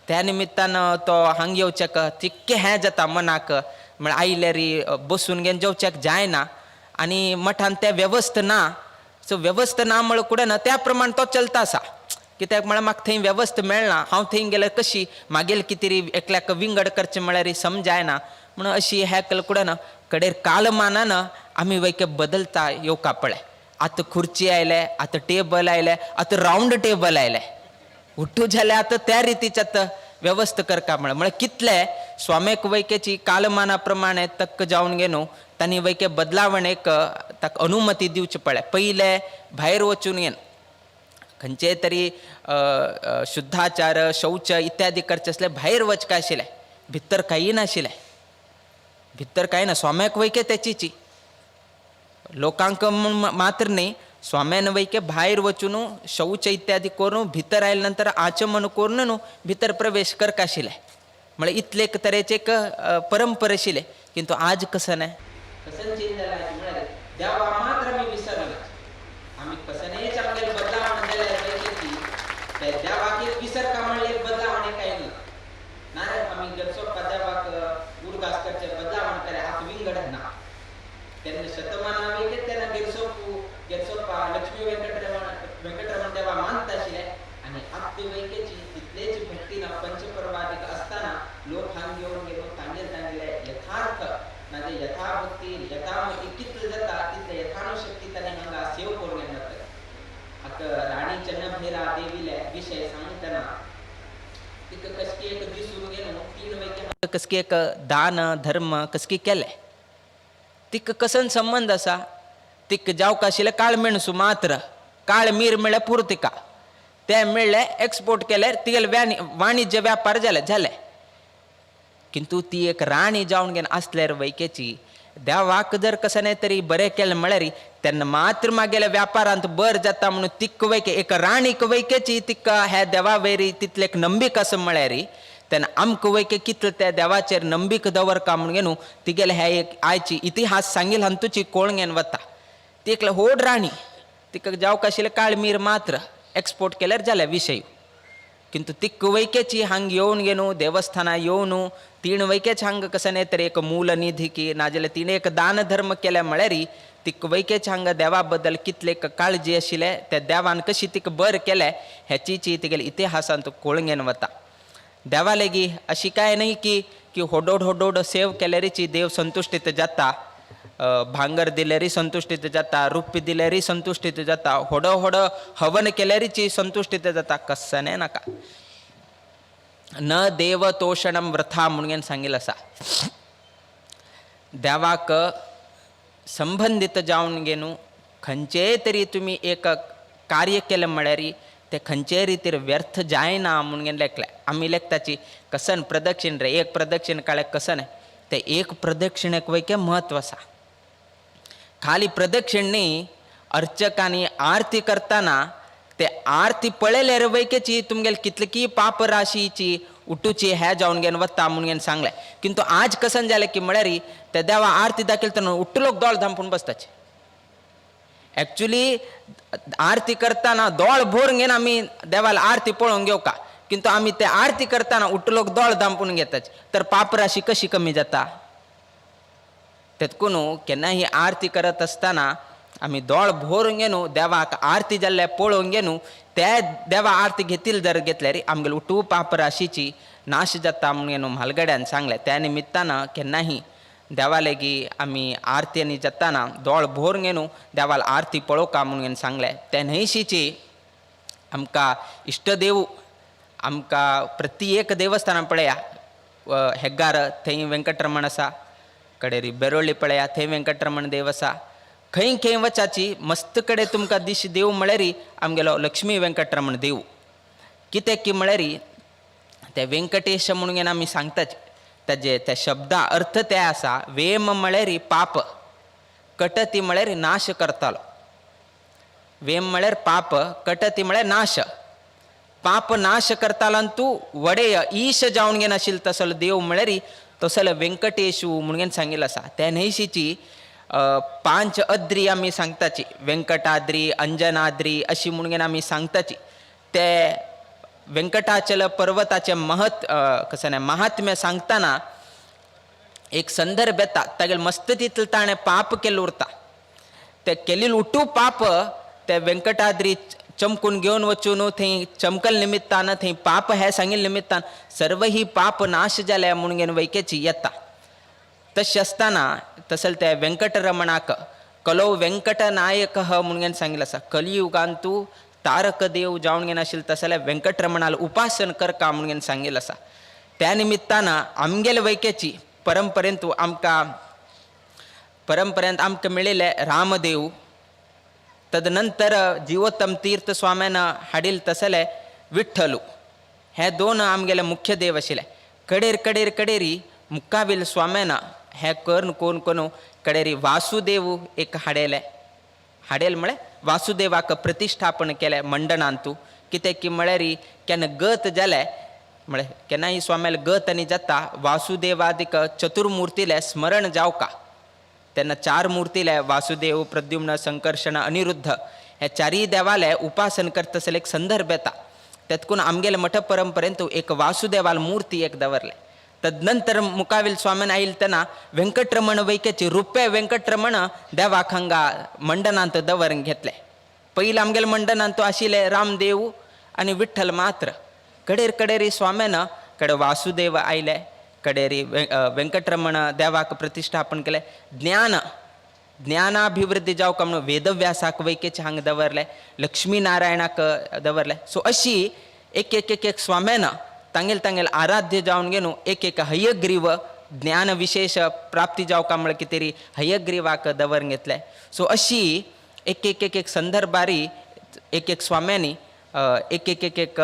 त्या निमित्तान तो हांग येवच्याक तितकें हें जाता मनाक, म्हळ्यार आयल्यार बसून घेवन जेवच्याक जायना आनी मठान तें वेवस्था ना. सो वेवस्था ना म्हळ्यार कुडें ना त्या प्रमाण तो चलता आसा. कित्याक म्हळ्यार म्हाका थंय वेवस्था मेळना, हांव थंय गेल्यार कशी मागीर कितें एकल्याक विंगड करचें म्हळ्यार समजायना म्हणून अशी हें केलें कुडें ना. कडेर कालमानान आमी वैके बदलता येवका. पळय आतां खुर्ची आयले, आतां टेबल आयले, आतां रावंड टेबल आयले, उठू जाल्यार आतां त्या रितीचे आतां वेवस्था करका. म्हळ्यार म्हळ्यार कितले स्वाम्याक वैकेची कालमाना प्रमाणे तक्क जावन घेवन तांणी वैके बदलावण एक ताका अनुमती दिवची पडल्या. पयले भायर वचून घेवन खंयचे तरी शुद्धाचार शौच इत्यादी करचे आसले, भायर वचका आशिल्लें, भितर कांय नाशिल्लें, भितर कांय ना. स्वाम्याक वैके तेचीची लोकांक मात्र न्ही, स्वाम्यान वैके भायर वचून शौच इत्यादी करून भितर आयले नंतर आचमन करून न्हू भितर प्रवेश करका आशिल्लें. म्हळ्यार इतले एक तरेचे एक परंपरा आशिल्ले. किंतु आज कसं न्ही, कसं चेंज जाला म्हळ्यार देवा मात्र आमी विसरले. आमी कसनेच आमगेले बदलावण जाल्यार वैकेची त्या देवाक एक विसरका म्हणल्यार एक बदलावण काय ना. ना रे, आमी गरसोप्पा देवाक उडगास करचे बदलावण करे आतां विंगड ना. तेन्ना शतमाना वैके तेन्ना गेरसोप्पू गेरसोप्पा लक्ष्मी वेंकटरमण वेंकटरमण देवा मानता आशिल्ले आनी आतां वैकेची तितलेच भक्तीन पंचपर्वादीक असताना लोक हांग घेवन गेलो तांगेले तांगेले यथार्थ म्हणजे यथाभक्ती यथामती कितले जाता तितले यथानुशक्ती तांणी हांगा सेव करून घेतले. आतां राणी चन्नभैरा देवीले विशय सांगतना तिका कसकी एक दिसून गेलो तीन वैके कसकी एक दान धर्म कसकी केले, तिका कसन संबंध आसा. तिका जावका आशिल्लें काळ मेणसू मात्र, काळ मीर मेळ्ळें पुरो तिका, तें मेळ्ळें एक्सपोर्ट केल्यार तिगेले वाणिज्य व्यापार जाले जाले. किंतु ती एक राणी जावन घेवन आसल्यार वैकेची देवाक जर कसं न्ही तरी बरें केलें म्हळ्यार तेन्ना मात्र मागेल्या व्यापारांत बर जाता म्हणून तिका वैके एक राणीक वैकेची तिका ह्या देवा वयरी तितले एक नंबीक आसा म्हळ्यार तेन्ना आमकां वैके कितले त्या देवाचेर नंबीक दवरका म्हणून घेवन तिगेले ह्या एक आयची इतिहास सांगील हातूची कोळ घेवन वता. ती एकले होड राणी, तिका जावंक आशिल्लें काळमीर मात्र, एक्सपोर्ट केल्यार जालें विशय. किंतु तिक्क वैकेची हांग येवन घेनु देवस्थानां येवन तीण वैकेच हांग कसं न्ही तर एक मूल निधी की नाजाल्यार तिणें एक दान धर्म केलें म्हळ्यार तिक वैकेच हांगा देवा बद्दल कितले काळजी आशिल्लें, त्या देवान कशी तिका बरें केलें हेचीची तिगेले इतिहासांत कोळंगेन वता. देवा लेगी अशी काय न्ही की की होडोड होडोड सेव केल्यारीची देव संतुश्टीत जाता, भांगर दिल्यारी संतुश्टीत जाता, रुप्य दिल्यारी संतुश्टीत जाता, होडो होडो हवन केल्यारीची संतुश्टीत जाता, कसने नाका. न देव तोषणम व्रथा म्हणून सांगितलं आसा. देवाक संबंदीत जावन घेनु खंयचेय तरी तुमी एक कार्य केलें म्हळ्यार ते खंयचेय रितीर व्यर्थ जायना म्हणून लेखलें. आमी लेखताची कसन प्रदक्षिण रे, एक प्रदक्षिण काळ्याक कसन ते एक प्रदक्षिणेक वयके म्हत्व आसा. खाली प्रदक्षिण न्ही, अर्चकांनी आरती करतना ते आरती पळयल्यार वयकेची तुमगेले कितली पाप राशीची उठूची हे जावन घेवन वता म्हणून सांगलें. किंतु आज कसन जालें की म्हळ्यार ते देवा आरती दाखयतना उठलोक दोळ धांपून बसताचे. एक्चुली आरती करतना दोळ भरून घेवन आमी देवाला आरती पळोवंक घेवका, किंतु आमी ते आरती करतना उठलोक दोळ धांपून घेताचे, तर पाप राशी कशी कमी जाता. तेतकून केन्ना ही आरती करत आसतना आमी दोळ भरून घेवन देवाक आरती जाल्ले पळोवन घेवन ते देवा आरती घेतील जर घेतल्यार आमगेले उठू पाप राशीची नाश जाता म्हणून म्हालगड्यान सांगलें. त्या निमित्तान केन्नाही देवा लेगी आमी आरती आनी जाताना दोळ भरून घेवन देवाला आरती पळोवका म्हणून सांगलें. त्या न्हंयशीची आमकां इश्टदेव आमकां प्रति एक देवस्थानां पळया, हेग्गार थंय वेंकटरमण आसा, कडेरी बेरोळी पळया थंय वेंकटरमण देव आसा, खंय खंय वचाची मस्त कडेन तुमकां दिश देव म्हळ्यार आमगेलो लक्ष्मी वेंकटरमण देव. कित्याक की म्हळ्यार ते वेंकटेश म्हणून आमी सांगताच ताजे त्या शब्दा अर्थ ते आसा, वेम म्हळ्यार पाप, कटती म्हळ्यार नाश करतालो. वेम म्हळ्यार पाप, कटती म्हळ्यार नाश. पाप नाश करतालो आनी तूं वडेय ईश जावन घेवन आशिल्लो तसलो देव म्हळ्यार तसलो वेंकटेशू म्हणून सांगिल्लो आसा. त्या न्हंयशीची पांच अद्री आमी सांगताची, वेंकटाद्री अंजनाद्री अशी म्हणून आमी सांगताची. ते वेंकटाचल पर्वताचें महत्व कसं न्ही महात्म्य सांगतना एक संदर्भ येता, तागेले मस्त तितलें ताणें पाप केल्लें उरता, ते केल्लें उठू पाप ते वेंकटाद्री चमकून घेवन वचून थंय चमकल निमित्तान थंय पाप हें सांगिल्ले निमित्तान सर्व ही पाप नाश जाल्या म्हणून वैकेची येता. तशें आसतना तसले ते वेंकटरमणाक कलो वेंकटनायक म्हणून सांगिल्लें आसा. कलियुगांत तूं तारक देव जावन घेवन आशिल्लो तसले वेंकटरमणाल उपासन करका म्हणून सांगिल्लें आसा. त्या निमित्तान आमगेले वैकेची परंपरेंत आमकां परंपरेंत आमकां मेळिल्लें रामदेव, तदनंतर जिवोत्तम तीर्थ स्वाम्यान हाडिल्लें तसले विठ्ठलू, हे दोन आमगेले मुख्य देव आशिल्ले. कडेर कडेर कडेरी मुक्काविल स्वाम्यान हे करून कोण कोण कडेरी वासुदेव एक हाडयले, हाडेल म्हळ्यार वासुदेवाक प्रतिश्ठापन केलें मंडणांतू. कित्याक की म्हळ्यार केन्ना गत जालें म्हळ्यार केन्नाय स्वाम्याले गत आनी जाता वासुदेवादिक चतुर्मुर्तीलें स्मरण जावका, तेन्ना चार मूर्तीले वासुदेव प्रद्युम्न संकर्षण अनिरुद्ध हे चारीय देवाले उपासन करता एक संदर्भ येता. तेतकून आमगेले मठ परंपरेंत एक वासुदेवाल मूर्ती एक दवरले. तदनंतर मुकाविल स्वाम्यान आयल तेन्ना वेंकटरमण वैकेची रुप्या वेंकटरमण देवाक हांगा मंडनांत दवरून घेतले. पयलीं आमगेले मंडनांत आशिल्ले रामदेव आनी विठ्ठल मात्र. कडेर कडेरी स्वाम्यान कडेन वासुदेव आयले, कडेरी वेंकटरमण देवाक प्रतिश्ठापन केलें. ज्ञान ज्ञानाभिवृद्धी जावका म्हणून वेदव्यासाक वैकेचे हांगा दवरले, लक्ष्मी नारायणाक दवरले. सो अशी एक एक एक एक स्वाम्यान तांगेल तांगेल आराध्य जावन घेवन एक एक हयग्रीव ज्ञान विशेष प्राप्ती जावका म्हळ्यार कितें तरी हयग्रीवाक दवरून घेतले. सो अशी एक एक एक एक संदर्भारी एक एक स्वाम्यांनी एक एक एक एक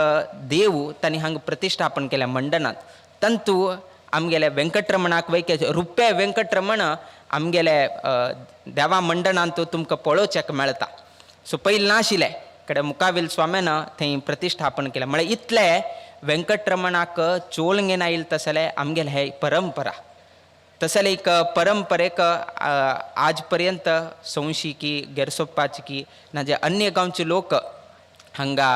देव तांणी हांगा प्रतिश्ठापन केलें मंडनांत. तंतू आमगेले वेंकटरमणाक वैके रुप्या वेंकटरमण आमगेले देवा मंडणांत तुमकां पळोवच्याक मेळटा. सो पयलीं नाशिल्लें कडेन मुकाविल स्वाम्यान थंय प्रतिश्ठापन केलें. म्हळ्यार इतलें वेंकटरमणाक चोलंगेन आयिल्लें तसलें आमगेलें हें परंपरा. तसलें एक परंपरेक आज पर्यंत संवशी की गेरसोप्पाची की ना जे अन्य गांवचे लोक हांगा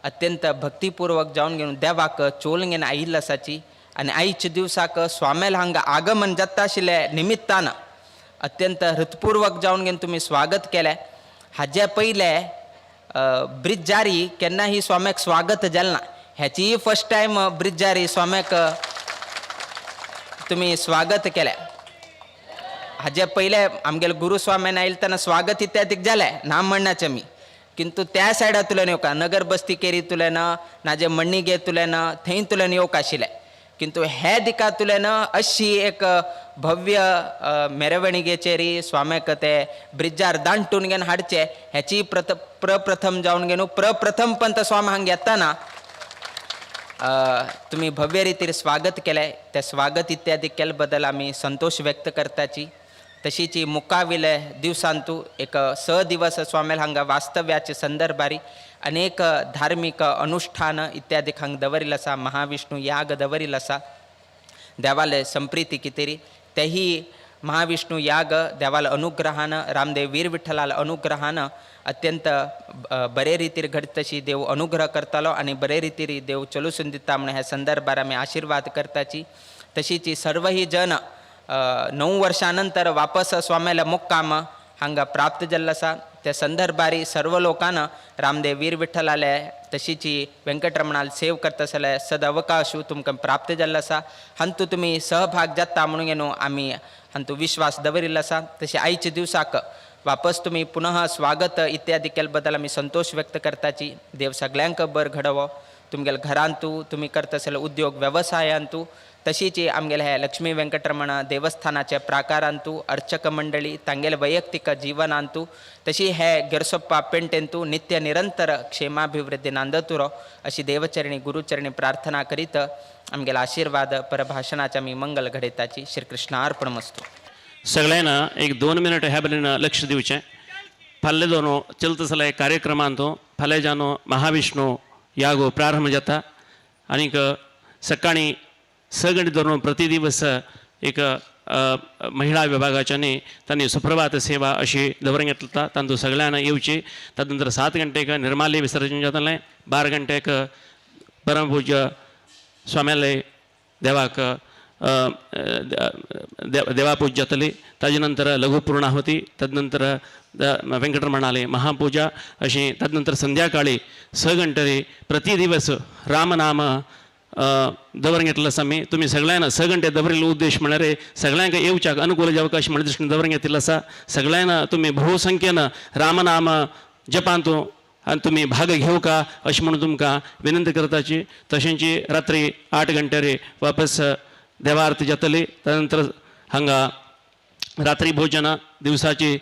अत्यंत भक्तीपूर्वक जावन घेवन देवाक चोलन घेवन आयिल्लो आसाची आनी आयच्या दिवसाक स्वामेल हांगा आगमन जाता आशिल्ल्या निमित्तान अत्यंत हृतपूर्वक जावन घेवन तुमी स्वागत केलें. हाजे पयले ब्रिजारी केन्नाही स्वाम्याक स्वागत जालें ना, ह्याचीय फर्स्ट टायम ब्रिजारी स्वाम्याक तुमी स्वागत केलें. हाजे पयले आमगेले गुरू स्वाम्यान आयले तेन्ना स्वागत इत्यादीक जालें ना म्हणनाचें आमी, किंतु त्या सायडांतल्यान येवका नगर बस्ती केरींतल्यान नाजे मण्णिगेंतल्यान थंयतल्यान येवंक आशिल्लें, किंतु हे दिकांतल्यान अशी एक भव्य मेरवणिगेचेरी स्वाम्याक ते ब्रिजार दांटून घेवन हाडचे ह्याची प्रप्रथम जावन घेवन प्रप्रथम पंत स्वामी हांगा येताना तुमी भव्य रितीर स्वागत केलें. ते स्वागत इत्यादी केले बद्दल आमी संतोश व्यक्त करताची. तशीच मुखाविले दिवसांतू एक 6 दिवस स्वामेल हांगा वास्तव्याचे संदर्भारी अनेक धार्मिक अनुष्ठान इत्यादी हांगा दवरिल्लो आसा. महाविष्णू याग दवरिल्लो आसा देवाले संप्रीती कितेरी, तेही महाविष्णू याग देवाल अनुग्रहान रामदेव वीर विठ्ठलाल अनुग्रहान अत्यंत बरे रितीर घडतशी देव अनुग्रह करतालो आनी बरे रितीर देव चलूसून दिता म्हणून ह्या संदर्भार आमी आशिर्वाद करताची. तशीच सर्वही जन 9 वर्षां नंतर वापस स्वाम्याला मुक्काम हांगा प्राप्त जाल्लो आसा. त्या संदर्भारी सर्व लोकांना रामदेव वीर विठ्ठलाले तशीच व्यंकटरमणाल सेव करता जाल्यार सद अवकाशू तुमकां प्राप्त जाल्लो आसा. हांतू तुमी सहभाग जाता म्हणून न्हू आमी हांतू विश्वास दवरिल्लो आसा. तशें आयच्या दिवसाक वापस तुमी पुनः स्वागत इत्यादी केले बद्दल आमी संतोश व्यक्त करताची. देव सगळ्यांक बर घडोवो तुमगेले घरांतू तुमी करता जाल्यार उद्योग वेवसायांतू, तशीच आमगेले हे लक्ष्मी वेंकटरमण देवस्थानाच्या प्राकारांतू अर्चक मंडळी तांगेले वैಯಕ್ತಿक जीवनांतू, तशी हे गेरसोप्पा पेंटेंतू नित्य निरंतर क्षेमाभिवृद्धी नांदतुरो अशी देवचरणी गुरुचरणी प्रार्थना करीत आमगेले आशीर्वाद परभाषणाचे आमी मंगल घडयताची. श्रीकृष्णार्पणमस्तु. सगळ्यांना एक 2 मिनिट ह्या बरेन लक्ष दिवचें. फाल्ले दोनो चलत जाल्यार कार्यक्रमांतू फाल्यां जानो महाविष्णू यागो प्रारंभ जाता आनीक सकाळीं 6 गंटे धरून प्रति दिवस एक महिला विभागाच्यानी तांणी सुप्रभात सेवा अशी दवरून घेतला तांतूं सगळ्यांना येवची. तदनंतर 7 गंटेक निर्माल्य विसर्जन जातलें. 12 गंटेक परमपूज्य स्वाम्याले देवाक देवापूज जातली. ताजे नंतर लघुपूर्णाहुती, तदनंतर वेंकटरमणाले महापूजा अशी. तदनंतर संध्याकाळी 6 गंटे प्रति दिवस रामनाम दवर घेतलं आसा. आमी तुमी सगळ्यांना 6 गंटे दवरिल्लो उद्देश म्हळ्यार सगळ्यांक येवच्याक अनुकूल जावका अशें म्हणून दृश्टीन दवरून घेतिल्लो आसा. सगळ्यांना तुमी भोवसंख्येन रामनाम जपांतू आनी तुमी भाग घेवका अशें म्हणून तुमकां विनंती करताची. तशेंच रात्री 8 गंट्यार वापस देवाआरती जातली. तदनंतर हांगा रात्री भोजन, दिवसाची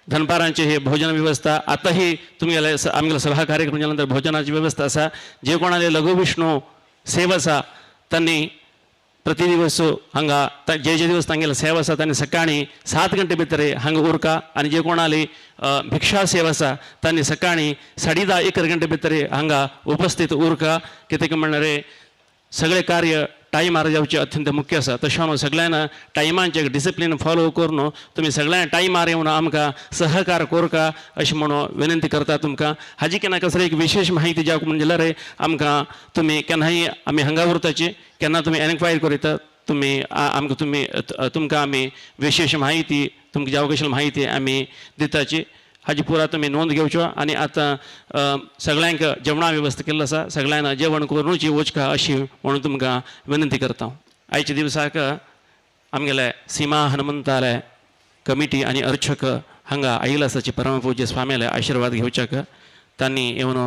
दनपारांची हे भोजन व्यवस्था आतांही तुमगेले आमगेले सभा कार्यक्रम जाल्या नंतर भोजनाची व्यवस्था आसा. जे कोणाले लघुविष्णू सेवा आसा तांणी प्रति दिवस हांगा जे जे दिवस तांगेले सेवा आसा तांणी सकाळीं 7 गंटे भितर हांगा उरका आनी जे कोणाली भिक्षा सेवा आसा तांणी सकाळीं 10:30 11 गंटे भितर हांगा उपस्थित उरका. कित्याक म्हणल्यार सगळे कार्य टायमार जावचें अत्यंत मुख्य आसा. तशें हांव सगळ्यांना टायमांचें एक डिसिप्लीन फॉलो करून तुमी सगळ्यांना टायमार येवन आमकां सहकार करका अशें म्हणून विनंती करता तुमकां. हाजी केन्ना कसली एक विशेश माहिती जावंक म्हण जाल्यार आमकां तुमी केन्नाय आमी हांगा उरताची केन्ना तुमी एनक्वायरी करीता तुमी आमकां तुमी तुमकां आमी विशेश माहिती तुमकां जावं कशी माहिती आमी दिताची. हाजी पुरा तुमी नोंद घेवच्यो. आनी आतां सगळ्यांक जेवणा वेवस्था केल्लो आसा. सगळ्यांना जेवण करूची वचका अशी म्हणून तुमकां विनंती करता. आयच्या दिवसाक आमगेले सीमा हनुमंताले कमिटी आनी अर्चक हांगा आयिल्लो आसाची परमपूज्य स्वाम्याले आशिर्वाद घेवच्याक तांणी येवन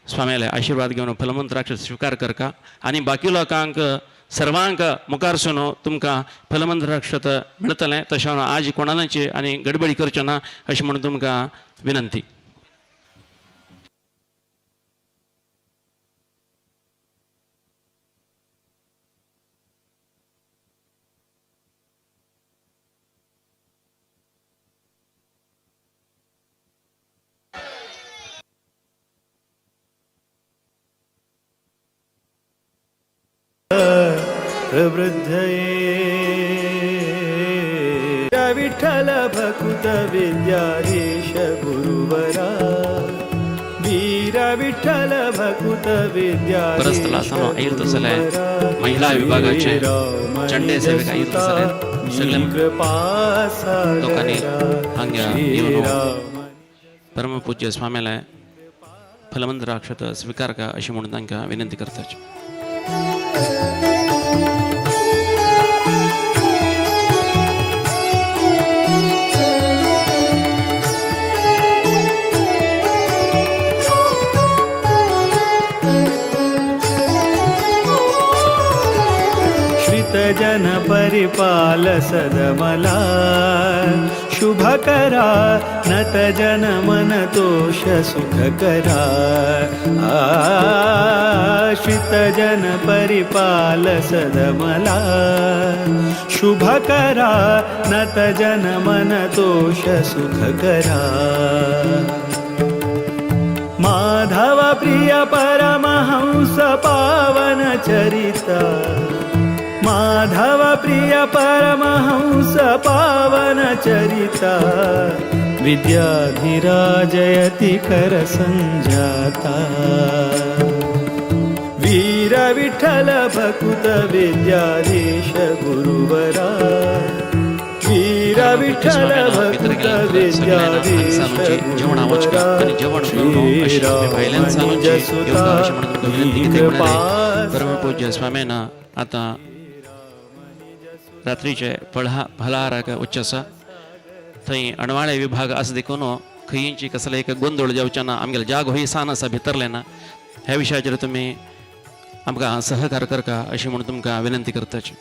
स्वाम्याले आशिर्वाद घेवन फलमंत्राक्ष स्विकार करका आनी बाकी लोकांक सर्वांक मुखार सून तुमकां फलमंत्राक्षत मेळटलें. तशें आज कोणाची आनी गडबडी करच्यो ना अशें म्हणून तुमकां विनंती. प्रवृद्धये विठ्ठल भकुत विद्याधीश गुरुवरा. विठ्ठल भकुत विद्या परस्थला आयुक्त जाले महिला विभागाचे चंडे सेवेक आयुक्त जाले सगळे लोकांनी हांगा येवन परमपूज्य स्वाम्याला फलमंत्राक्षत स्वीकार का अशी म्हणून तांकां विनंती करताची. जन परिपाल सदमला शुभ करा नत जन मन तोष सुख करा श्रित जन परिपाल सदमला शुभ करा नत जन मन तोष सुख करा माधव प्रिय परमहंस पावन चरिता माधव प्रिय परमहंस पावन चरिता विद्याधिराजयति कर संजाता वीर विठ्ठल भकुत विद्याधीश गुरुवरा वीर विठ्ठल भकुत विद्याधीश गुरुवरा परमपूज्य स्वाम्यांना आता रात्रीचे फलाहाराक उच्च आसा. थंय अणवाळे विभाग आसा देखून खंयची कसले एक गोंदळ जावचे ना, आमगेले जागो ही सान आसा भितरले ना. ह्या विशयाचेर तुमी आमकां सहकार करका अशी म्हणून तुमकां विनंती करताची.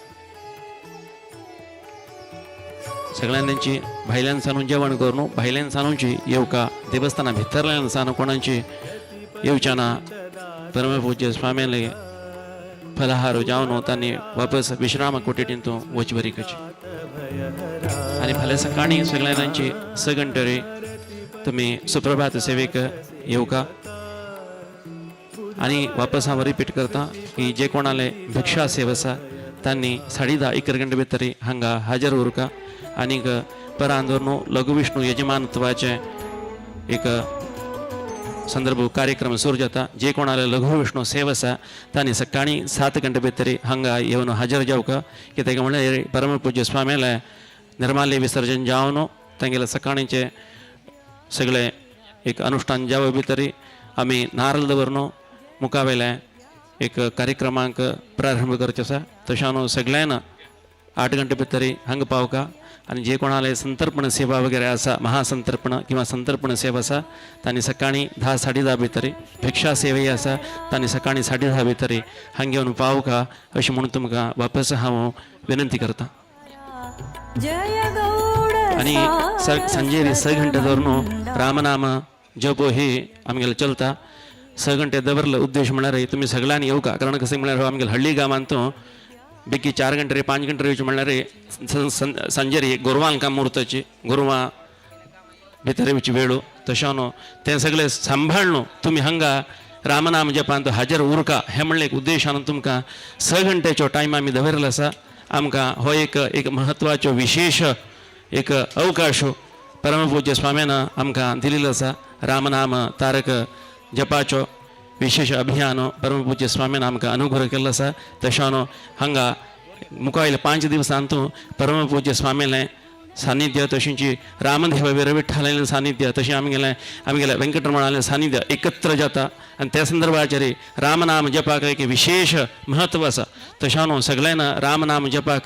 सगळ्यांची भायल्यान सानून जेवण करून भायल्यान सानूची येवका देवस्थाना भितरल्यान सानू कोणाची येवच्या ना. परमपूज्य स्वाम्याले फलाहार जावन तांणी वापस विश्राम कोटेटीन तूं वच बरी करची. आनी फाल्यां सकाळीं सगळ्यांची स घंटेरी तुमी सुप्रभात सेवेक येवका. आनी वापस हांव रिपीट करता की जे कोणाले भिक्षा सेव आसा तांणी 10:30 11 घंटे भितर हांगा हाजीर उरका. आनीक परांत न्हू लघुविष्णू यजमानत्वाचें एक संदर्भ कार्यक्रम सुरू जाता. जे कोणाले लघुविष्णू सेव आसा तांणी सकाळीं 7 घंटे भितर हांगा येवन हाजीर जावका. कित्याक म्हणल्यार परमपूज्य स्वाम्याले निर्माल्य विसर्जन जावन तांगेले सकाळींचे सगळे एक अनुष्ठान जावं भितर आमी नारल दवरन मुखावेले एक कार्यक्रमांक प्रारंभ करचे आसा. तशें न्हू सगळ्यान 8 घंटे भितर हांगा पावका. आनी जे कोणाले संतर्पण सेवा वगैरे आसा महासंतर्पण किंवा संतर्पण सेवा आसा तांणी सकाळीं 10 10:30 भितर भिक्षा सेवाय आसा तांणी सकाळीं 10:30 भितर हांगा येवन पावका अशें म्हणून तुमकां वापस हांव विनंती करता. आनी सांजेर 6 घंटे धरून रामनाम जप हे आमगेले चलता. 6 घंटे दवरलो उद्देश म्हणल्यार तुमी सगळ्यांनी येवका. कारण कशें म्हणल्यार आमगेले हळ्ळी गांवांत बेगी 4 घंटे 5 घंटे येवचें म्हणल्यार सांजेर गोरवांक मुर्ताची गोरवां भितर येवची वेळो तशें न्हू तें सगळें सांबाळ्ळू तुमी हांगा रामनाम जपांत हाजीर उरका हें म्हणलें एक उद्देशान तुमकां 6 घंट्याचो टायम आमी दवरिल्लो आसा. आमकां हो एक एक म्हत्वाचो विशेश एक अवकाश परमपूज्य स्वाम्यान आमकां दिलेलो आसा. रामनाम तारक जपाचो विशेष अभियान परमपूज्य स्वाम्यान आमकां अनुग्रह केल्लो आसा. तशें न्हू हांगा मुखावयल्या 5 दिवसांत परमपूज्य स्वाम्यालें सानिध्य तशेंच रामदेव वीरविठ्ठलालें सानिध्य तशें आमगेलें आमगेलें वेंकटरमणालें सानिध्य एकत्र जाता. आनी त्या संदर्भाचेर रामनाम जपाक एक विशेष म्हत्व आसा. तशें न्हू सगळ्यान रामनाम जपाक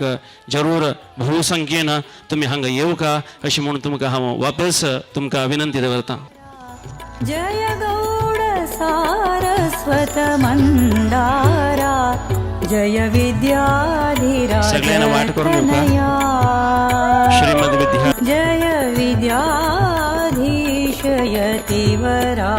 जरूर बहुसंख्येन तुमी हांगा येवका अशें म्हणून तुमकां हांव वापस तुमकां विनंती दवरता. जय गौड सारस्वत मंदारा जय विद्याधिराज सगळ्यांना वाट करून येवका. श्रीमद विद्या जय विद्याधीश यतिवरा.